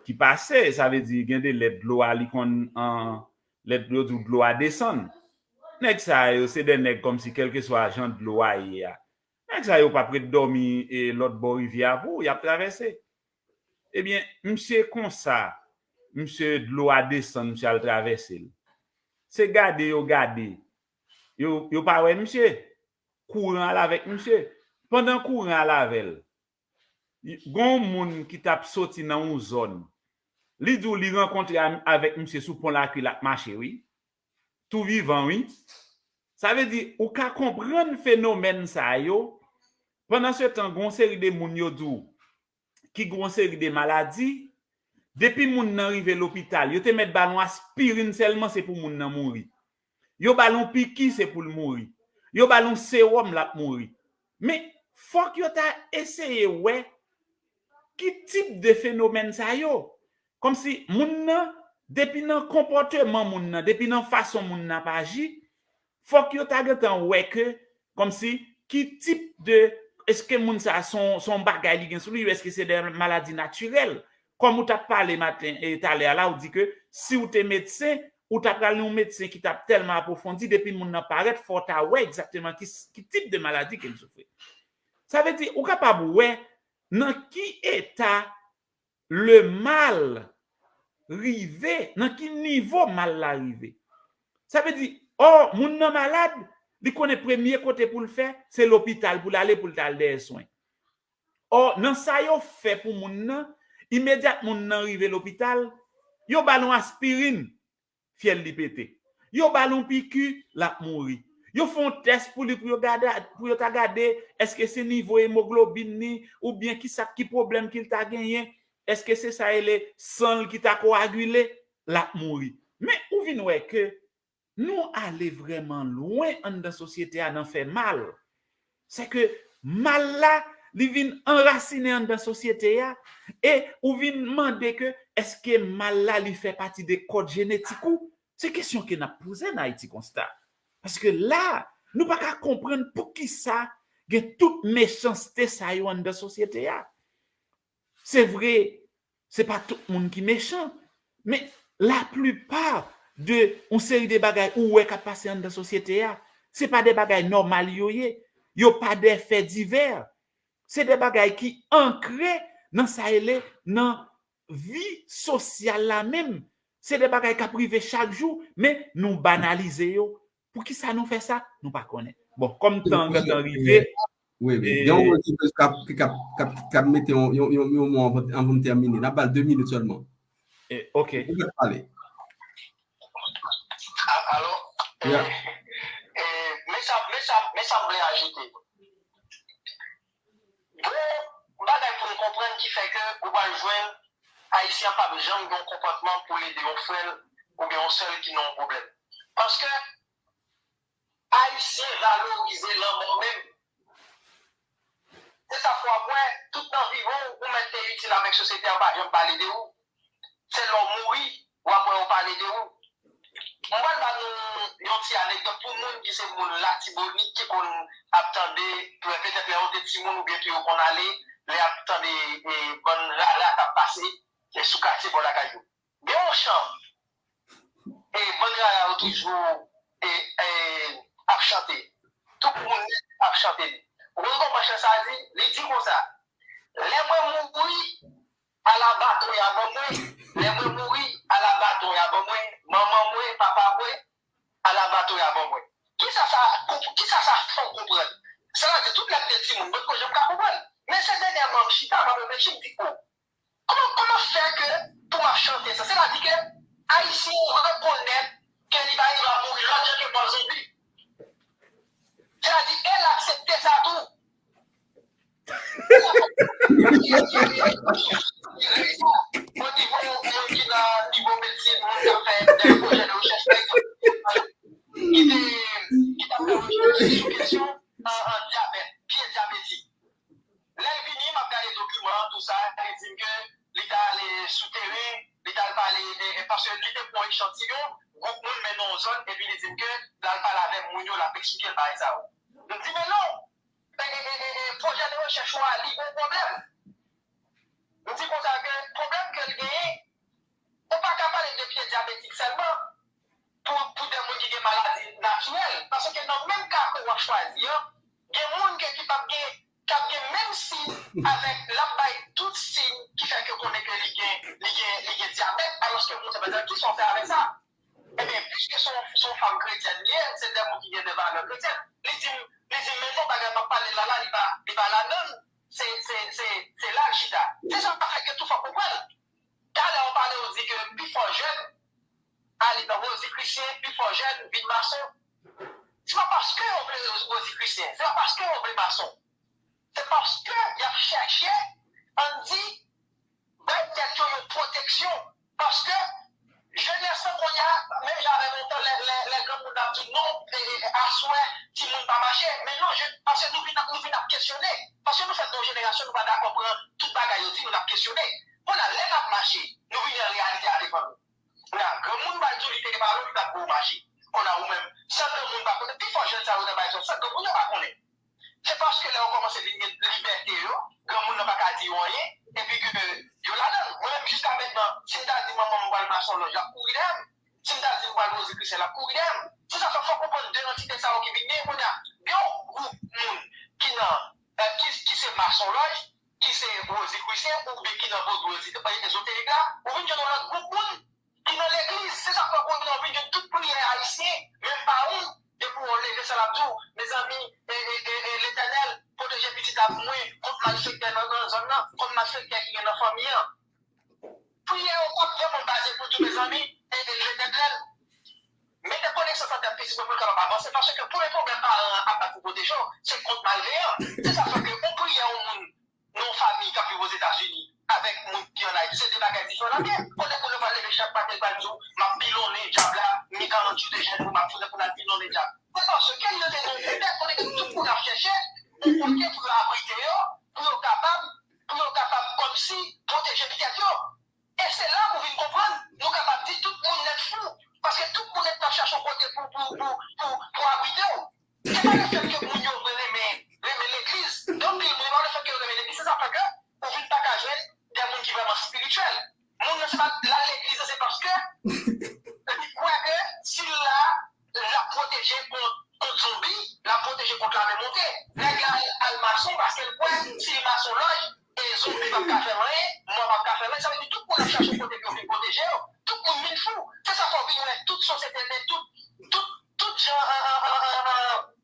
ki pase, sa vle di gen de lè dlo a li konn an lè yo di w dlo a desann. Nèg sa yo se de nèg kòmsi kèlkeswa jan dlo a ye a. Nèg sa yo p ap ret dòmi e lòt bò rivyè a pou y ap travèse. Ebyen, misye konsa, misye dlo a desann, misye al travèse l. Se gade yo gade. Yo, yo pa wè misye. Kouran al avèk misye. Pandan kouran al avè l, gon moun ki t ap soti nan yon zòn. Li di w li rankontre avèk misye sou pon Lakil ap mache, wi. Tou vivan, wi. Sa vle di, ou ka konprann fenomèn sa yo. Pandan se tan, gon seri de moun yo di w ki gon seri de maladi. Depi moun nan rive lopital, yo te mèt ba l yon aspirin sèlman, se pou moun nan mouri. Yo ba l yon piki, se pou l mouri. Yo ba l yon sewòm, l ap mouri. Men, fòk yo ta eseye wè ki tip de fenomèn sa yo. Kòmsi moun nan, depi nan konpòteman moun nan, depi nan fason moun nan ap aji, fòk yo ta gentan wè ke, kòmsi, ki tip de, èske moun sa se yon bagay li gen sou li, èske se de maladi natirèl? Kòm ou t ap pale maten e talè a la, ou di ke si w te medsen, ou ta pral yon medsen ki t ap tèlman apwofondi, depi moun nan parèt, fò w ta wè egzakteman ki, ki tip de maladi ke l soufri. Sa vle di, ou kapab wè nan ki eta le mal rive, nan ki nivo mal la rive. Sa vle di, ò, moun nan malad, li konnen premye kote pou l fè, se lopital pou l ale pou l ta al dèyè swen. Ò, nan sa yo fè pou moun nan, imedyat moun nan rive lopital, yo ba l yon aspirin, fyèl li pete. Yo ba l yon piki, l ap mouri. Yo fè yon tès pou li pou yo gade, pou yo ta gade èske se nivo emoglobin li oubyen ki sa ki pwoblèm ke l ta genyen, èske se sa rele san l ki ta koagile, l ap mouri. Men ou vin wè ke nou ale vrèman lwen anndan sosyete a nan fè mal. Se ke mal la, li vin anrasinen anndan sosyete a, e ou vin mande ke èske mal la li fè pati de kòd jenetik ou? Se kesyon ke n ap poze n Ayiti konsa. Paske la, nou pa ka konprann poukisa gen tout mechanste sa yo anndan sosyete a. Se vre, se pa tout moun ki mechan, men laplipa de yon seri de bagay ou wè k ap pase anndan sosyete a, se pa de bagay nòmal yo ye, yo pa de fè divè. Se de bagay ki ankre nan sa rele nan vi sosyal la menm. Se de bagay k ap rive chak jou, men nou banalize yo. Poukisa nou fè sa? Nou pa konnen. Bon, kòm tan an gentan rive. Wi, wi. Gen yon moun ki k ap, ki k ap, k ap, k ap mete yon, yon, yon, yon mo anvan, anvan m tèmine. N ap ba l de minit sèlman. Ok. Ou mèt pale. Alo? Men sa, men sa, men sa m vle ajoute. Gon bagay pou n konprann ki fè ke ou pral jwenn Ayisyen an p ap janm gen yon konpòtman pou l ede yon frè l oubyen yon sè l ki nan yon pwoblèm. Paske Ayisyen valorize lanmò menm. Se sa fè w ap wè, tout nan vi w, ou mèt te itil avèk sosyete a, yo pa janm pale de ou. Se lè w mouri, w ap wè yo pale de ou. Mwen pral ba nou yon ti anekdòt pou moun ki se moun Latibonit ki konn ap tande, petèt lè yo te timoun oubyen tou yo konn ale, lè y ap tande bann rara k ap pase sou katye bò lakay yo. Gen yon chan, e bann rara yo toujou ap chante. Tout moun nèt ap chante li. Ou konn kòman chan sa di? Li di konsa, lè mwen mouri, ala baton y a ban mwen. Lè mwen mouri, ala baton y a ban mwen. Manman mwen, papa mwen, ala baton y a ban mwen. Kisa sa, kisa sa fè w konprann? Sa vle di tout lè m te timoun, mwen poko janm ka konprann. Men se dènyèman m chita, m ap reflechi, m di, o, kòman, kòman fè ke pou m ap chante sa? Se la di ke Ayisyen rekonèt ke li pa rive ap mouri lòt jan ke mò zonbi. Sètadi, e l aksepte sa tou. O nivo moun ki nan nivo medsin, moun k ap fè de pwojè de rechèch, pa egzanp, ki te ki t ap fè rechèch sou kesyon an, an dyabèt, pye dyabetik. Lè l vini, m ap gade dokiman an, tou sa, li di m ke li t ale sou teren, li t al pale de, paske li te pran echantiyon, gwoup moun mennen yon zòn, epi li di m ke l al pale avèk moun yo, l ap eksplike l bagay sa yo. M di, men non, e, e, e, e, e, pwojè de rechèch ou a, li gen yon pwoblèm. M di konsa ke pwoblèm ke l genyen, ou pa ka pale de pye dyabetik sèlman pou, pou de moun ki gen maladi natirèl. Paske nan menm ka ke w ap chwazi an, gen moun ke ki p ap gen, k ap gen menm siy avèk, l ap bay tout siy ki fè ke konnen ke li gen, li gen, li gen dyabèt, alòske moun sa pa di ki sa w fè avèk sa. Ebyen, piske se yon, se yon fanm kretyèn li ye, se de moun ki gen de valè kretyèn. Li di m, li di m, men non, bagay m ap pale la, la, li pa, li pa ladan l. Se, se, se, se la l chita. Se sa k fè ke tou fò konprann. Talè w pale, w di ke pifò jèn ale nan Rozi Krisyen, pifò jèn vin mason. Se pa paske yo vle Rozi Krisyen, se pa paske yo vle mason. Se paske y ap chèche, ann di, bay tèt yo yon pwoteksyon. Paske jenès lan kounye a, menm jan avè lontan, lè, lè, lè granmoun ap di non, e, e, aswè, timoun pa mache. Men non, je, paske nou vin, nou vin ap kesyone. Paske nou fèt nan yon jenerasyon, nou pa dakò pran tout bagay yo di, nou ap kesyone. Kounye a, lè n ap mache, nou vin an reyalite a devan nou. Kounye a, granmoun pral di w li te gen balon, li t ap voye w mache. Kounye a, ou menm, san granmoun pa konnen, pifò jèn sa yo nan bagay sa, san granmoun yo pa konnen. Se paske lè yo kòmanse vin gen libète yo, granmoun nan pa ka di yo anyen, epi ke yo ladan l. Mwen menm, jiska mentnan, si m ta di manman m m pral mache yon lòj, l ap kouri dèyè m. Si m ta di m pral Rozi Krisyen, l ap kouri dèyè m. Se sa fè fò konprann de antite sa yo ki vin gen kounye a. Gen yon gwoup moun ki nan, eh, ki, ki se masonlòj, ki se Rozi Krisyen, oubyen ki nan vodou ezoterik la, ou vin jwenn yon lòt gwoup moun ki nan legliz. Se sa k fè kounye a w vin jwenn tout priyè ayisyen, menm pa ou, depi w leve sa l ap di w, mezanmi, e, e, e, e, Letènèl, pwoteje pitit la pou mwen, kont malfektè nan, nan zòn nan, kont malfektè ki gen nan fanmi an. Priyè yo p ap vrèman baze pou di w, mezanmi, e, e, Letènèl, mete koneksyon sa tèt pitit mwen pou l kapab avanse, paske premye pwoblèm paran an ap bat pou pwoteje w, se kont malveyan. Se sa k fè ke yon priyè yon moun nan yon fanmi k ap viv Ozetazini avèk moun ki ann Ayiti, se de bagay diferan. Kote moun yo pral leve chak maten, pral di w, "M ap pilonnen dyab la, m gen karant jou de jèn, m ap founen pou n al pilonnen dyab." Se paske yo te nan yon kontèks kote ke tout moun ap chèche yon kote pou yo abrite yo, pou yo kapab, pou yo kapab kòmsi pwoteje tèt yo. E se la pou vin konprann, nou kapab di tout moun nèt fou, paske tout moun nèt ap chache yon kote pou, pou, pou, pou, pou abrite w. Se pa lefèt ke moun yo vle renmen, renmen legliz. Gen anpil moun, se pa lefèt ke yo renmen legliz, se sa k fè ke ou vin pa ka jwenn de moun ki vrèman espirityèl. Moun nan se pa l al legliz, se paske li kwè ke si l la, l ap pwoteje kont, kont zonbi, l ap pwoteje kont lame monte. Nèg la al, al mason paske l kwè si l masonlòj, e zonbi p ap ka fè l anyen, mò p ap ka fè l anyen. Sa vle di tout moun ap chache kote pou yo vin pwoteje yo. Tout moun vin fou. Se sa k fè w vin wè tout sosyete, tout, tout, tout jan, an, an, an, an, an, an,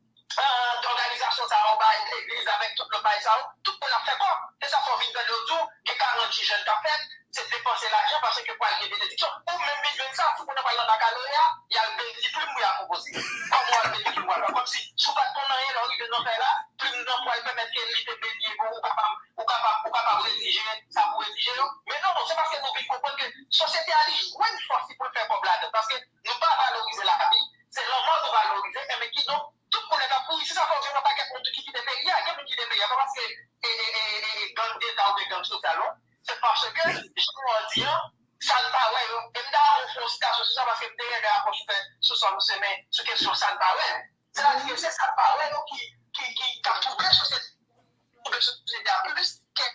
òganizasyon sa yo, bay legliz avèk tout lòt bagay sa yo, tout moun ap fè kòb. Se sa k fè w vin tande yo di w, gen karant jou jèn k ap fèt, se depanse lajan paske pral gen benediksyon. Ou menm vin jwenn sa, si moun nan pral nan bakaloreya, y al benedi plim pou y al konpoze. Kòman w al benedi plim pou w al fè? Kòmsi, si w pa t konn anyen, lè w rive nan fèy la, plim nan pral pèmèt ke li te beni epi w kapab, ou kapab, ou kapab redije sa pou redije yo. Men non, se paske nou vin konprann ke sosyete a li jwenn fòs li pou l fè kòb ladan. Paske nou pa valorize lavi, se lanmò nou valorize, enben kidonk, tout moun nèt ap kouri. Se sa fè w gen yon pakèt moun tou ki kite peyi a. Gen moun ki kite peyi a, pa paske, e, e, e, e, e, gang deta oubyen gang sosyal, non. Se paske, jan w di an, sa n pa wè yo. E m ta renmen w fè yon sitasyon sou sa, paske m te renmen apwòch ou fè sou sa, m semen, sou kesyon sa n pa wè. Sètadi ke se sa n pa wè yo ki, ki, ki, k ap twouble sosyete, twouble sosyete a plis ke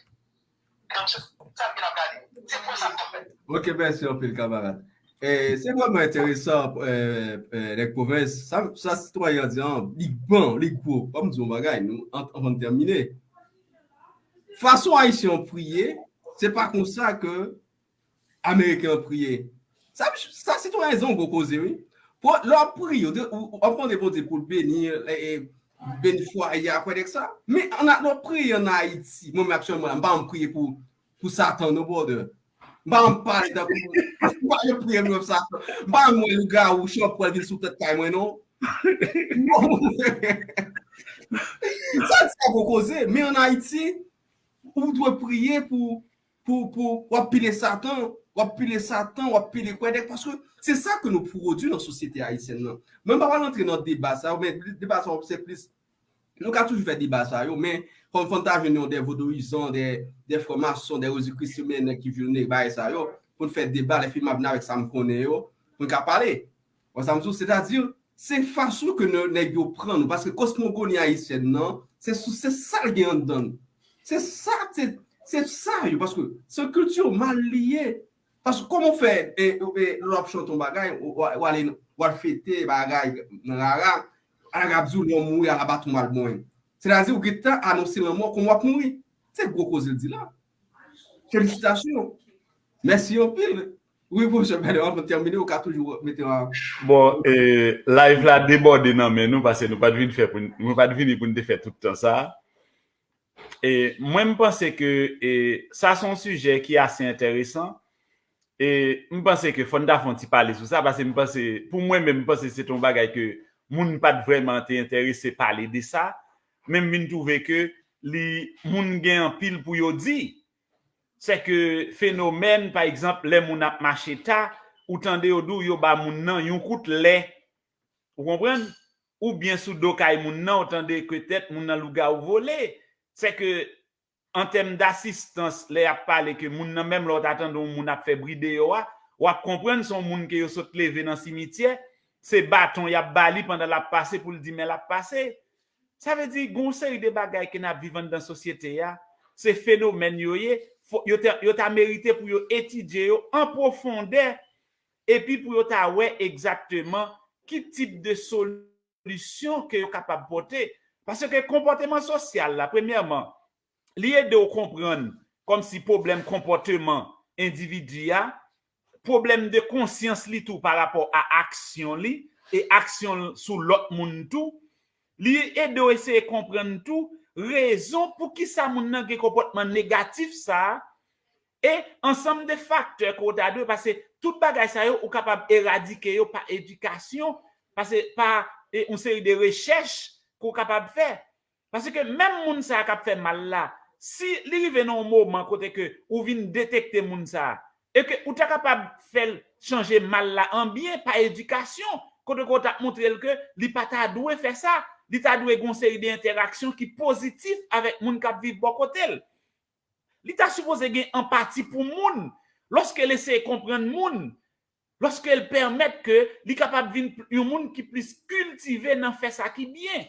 gang sosyal ke n ap gade. Se pwen sa m t ap fè. Ok, mèsi anpil, kamarad. E, se vrèman enteresan, e, e, Nèg Pwovens. Sa, sa sitwayen an di an, li bon, li gwo. Ban m di w yon bagay, nou, an, anvan n tèmine. Fason Ayisyen an priye, se pa konsa ke Ameriken an priye. Sa, sa sitwayen an di yon gwo koze, wi. Pou, lè w ap priye, ou, ou, w ap mande Bondye pou l beni, e, e, beni fwaye a, kwè nèg sa. Men, ann, lè w ap priye ann Ayiti, mwen menm aktyèlman la, m pa janm priye pou, pou Satan, non, brother. M pa janm pale tankou, m pa janm priye m sa. M pa janm wè lougawou, chanpwèl vin sou tèt kay mwen, non. Sa se gwo koze. Men ann Ayiti, ou dwe priye pou, pou, pou, w ap pile Satan, w ap pile Satan, w ap pile kwèdèk, paske se sa ke nou pwodui nan sosyete ayisyèn nan. Mwen m pa pral antre nan deba sa yo, men deba sa yo se plis, nou ka toujou fè deba sa yo, men fò, fò n ta jwenn yon de vodouyizan, de, de franmason, de rozikrisyen, nèg ki vyonnen bagay sa yo, pou n fè deba, lè fini m ap vin avèk sa m konnen yo, pou n ka pale. Wè sa m di w, sètadi, se fason ke nè-, nèg yo pran nou, paske kosmogoni ayisyèn nan, se sou, se sa l gen anndan l. Se sa, se, se sa yo, paske se kilti mal li ye. Paske kòman w fè, e, e, lè w ap chante yon bagay, w, w, w ale, w al fete bagay nan rara, al ap di w lè w mouri, al ap bat yon mal mwen. Sètadi, ou gentan anonse lanmò kòman w ap mouri. Se gwo koze l di la. Felisitasyon. Mèsi anpil. Wi, monchè, Bèlè, anvan tèmine, ou ka toujou mete an. Bon, e, live la debòde nan men nou, paske nou pa t vin fè pou n, nou pa t vini pou n te fè tout tan sa. E, mwen, m panse ke, e, sa se yon sijè ki ase enteresan. E, m panse ke fò n ta fè yon ti pale sou sa, paske m panse, pou mwen menm, m panse se te yon bagay ke moun pa t vrèman te enterese pale de sa. Men m vin twouve ke li, moun gen anpil pou yo di. Se ke fenomèn, pa egzanp, lè moun ap mache ta, ou tande yo di w yo ba moun nan yon kout lè. Ou konprann? Oubyen sou do kay moun nan, ou tande ke tèt moun nan lougawou vole. Se ke, an tèm dasistans, lè y ap pale ke moun nan, menm lè w ta tande yon moun ap fè bri deyò a, w ap konprann se yon moun ke yo sot leve nan simityè, se baton y ap ba li pandan l ap pase pou l di men l ap pase. Sa vle di, gen yon seri de bagay ke n ap viv anndan sosyete a, se fenomèn yo ye, fò, yo te, yo ta merite pou yo etidye yo an pwofondè, epi pou yo ta wè egzakteman ki tip de solisyon ke yo kapab pote. Paske konpòteman sosyal la, premyèman, li ede w konprann kòmsi pwoblèm konpòteman endividi a, pwoblèm de konsyans li tou pa rapò a aksyon li, e aksyon l sou lòt moun tou. Li ede w eseye konprann tou rezon poukisa moun nan gen konpòtman negatif sa a, e ansanm de faktè ke w ta dwe, paske tout bagay sa yo, ou kapab eradike yo pa edikasyon, paske pa, e, yon seri de rechèch ke w kapab fè. Paske menm moun sa a k ap fè mal la, si li rive nan yon moman kote ke ou vin detekte moun sa a, e ke ou ta kapab fè l chanje mal la an byen pa edikasyon, kote ke w t ap montre l ke li pa ta dwe fè sa, li ta dwe gen yon seri de entèraksyon ki pozitif avèk moun k ap viv bò kote l. Li ta sipoze gen anpati pou moun. Lòske l eseye konprann moun, lòske l pèmèt ke li kapab vin pl-, yon moun ki plis kiltive nan fè sa ki byen.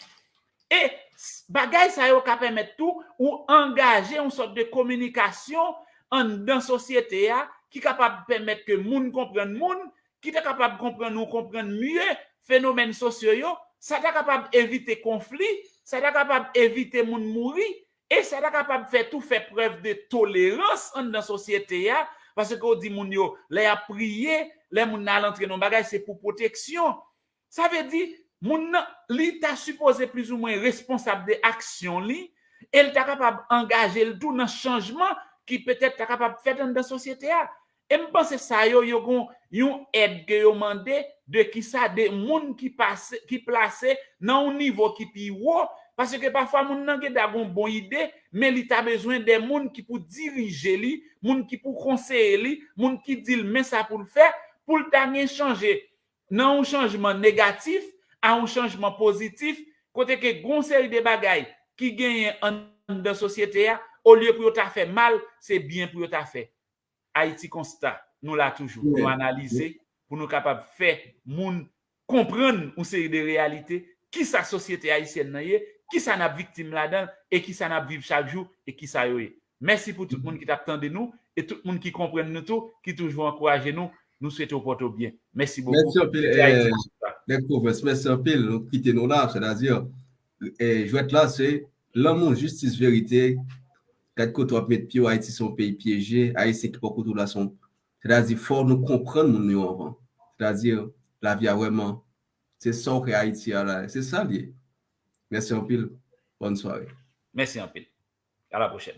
E s-, bagay sa yo ka pèmèt tou ou angaje yon sòt de kominikasyon anndan sosyete a ki kapab pèmèt ke moun konprann moun, ki ta kapab konprann ou konprann mye fenomèn sosyo yo, sa ta kapab evite konfli, sa ta kapab evite moun mouri, e sa ta kapab fè tou fè prèv de tolerans anndan sosyete a, paske w di moun yo, lè y ap priye, lè moun nan al antre nan yon bagay, se pou pwoteksyon. Sa vle di, moun nan, li ta sipoze plizoumwen responsab de aksyon li, e l ta kapab angaje l tou nan chanjman ki petèt ta kapab fèt anndan sosyete a. E m panse sa yo, yo gon yon èd ke yo mande de kisa, de moun ki pase, ki plase nan yon nivo ki pi wo, paske pafwa moun nan gen da gon bon ide, men li ta bezwen de moun ki pou dirije li, moun ki pou konseye li, moun ki di l men sa pou l fè, pou l ta gen chanje nan yon chanjman negatif a yon chanjman pozitif, kote ke gon seri de bagay ki genyen anndan sosyete a, olye pou yo ta fè mal, se byen pou yo ta fè. Ayiti Konsta, nou la toujou pou nou analize, pou nou kapab fè moun konprann yon seri de reyalite, kisa sosyete ayisyèn nan ye, kisa n ap viktim ladan l, e kisa n ap viv chak jou, e kisa yo ye. Mèsi pou tout moun ki t ap tande nou, e tout moun ki konprann nou tou, ki toujou ankouraje nou. Nou swete w pòte w byen. Mèsi bokou. Mèsi anpil, eh, Nèg Pwovens. Mèsi anpil. Nou kite nou la, sètadi, eh, jwèt la, se lanmou, jistis, verite. Gad kote w ap met pye w, Ayiti se yon peyi pyeje, Ayisyen ki bò kote w la se yon, sètadi, fò nou konprann moun yo anvan. Sètadi, lavi a vrèman, se sa w kreye Ayiti a la, se sa l ye. Mèsi anpil. Bòn sware. Mèsi anpil. A la pwochèn.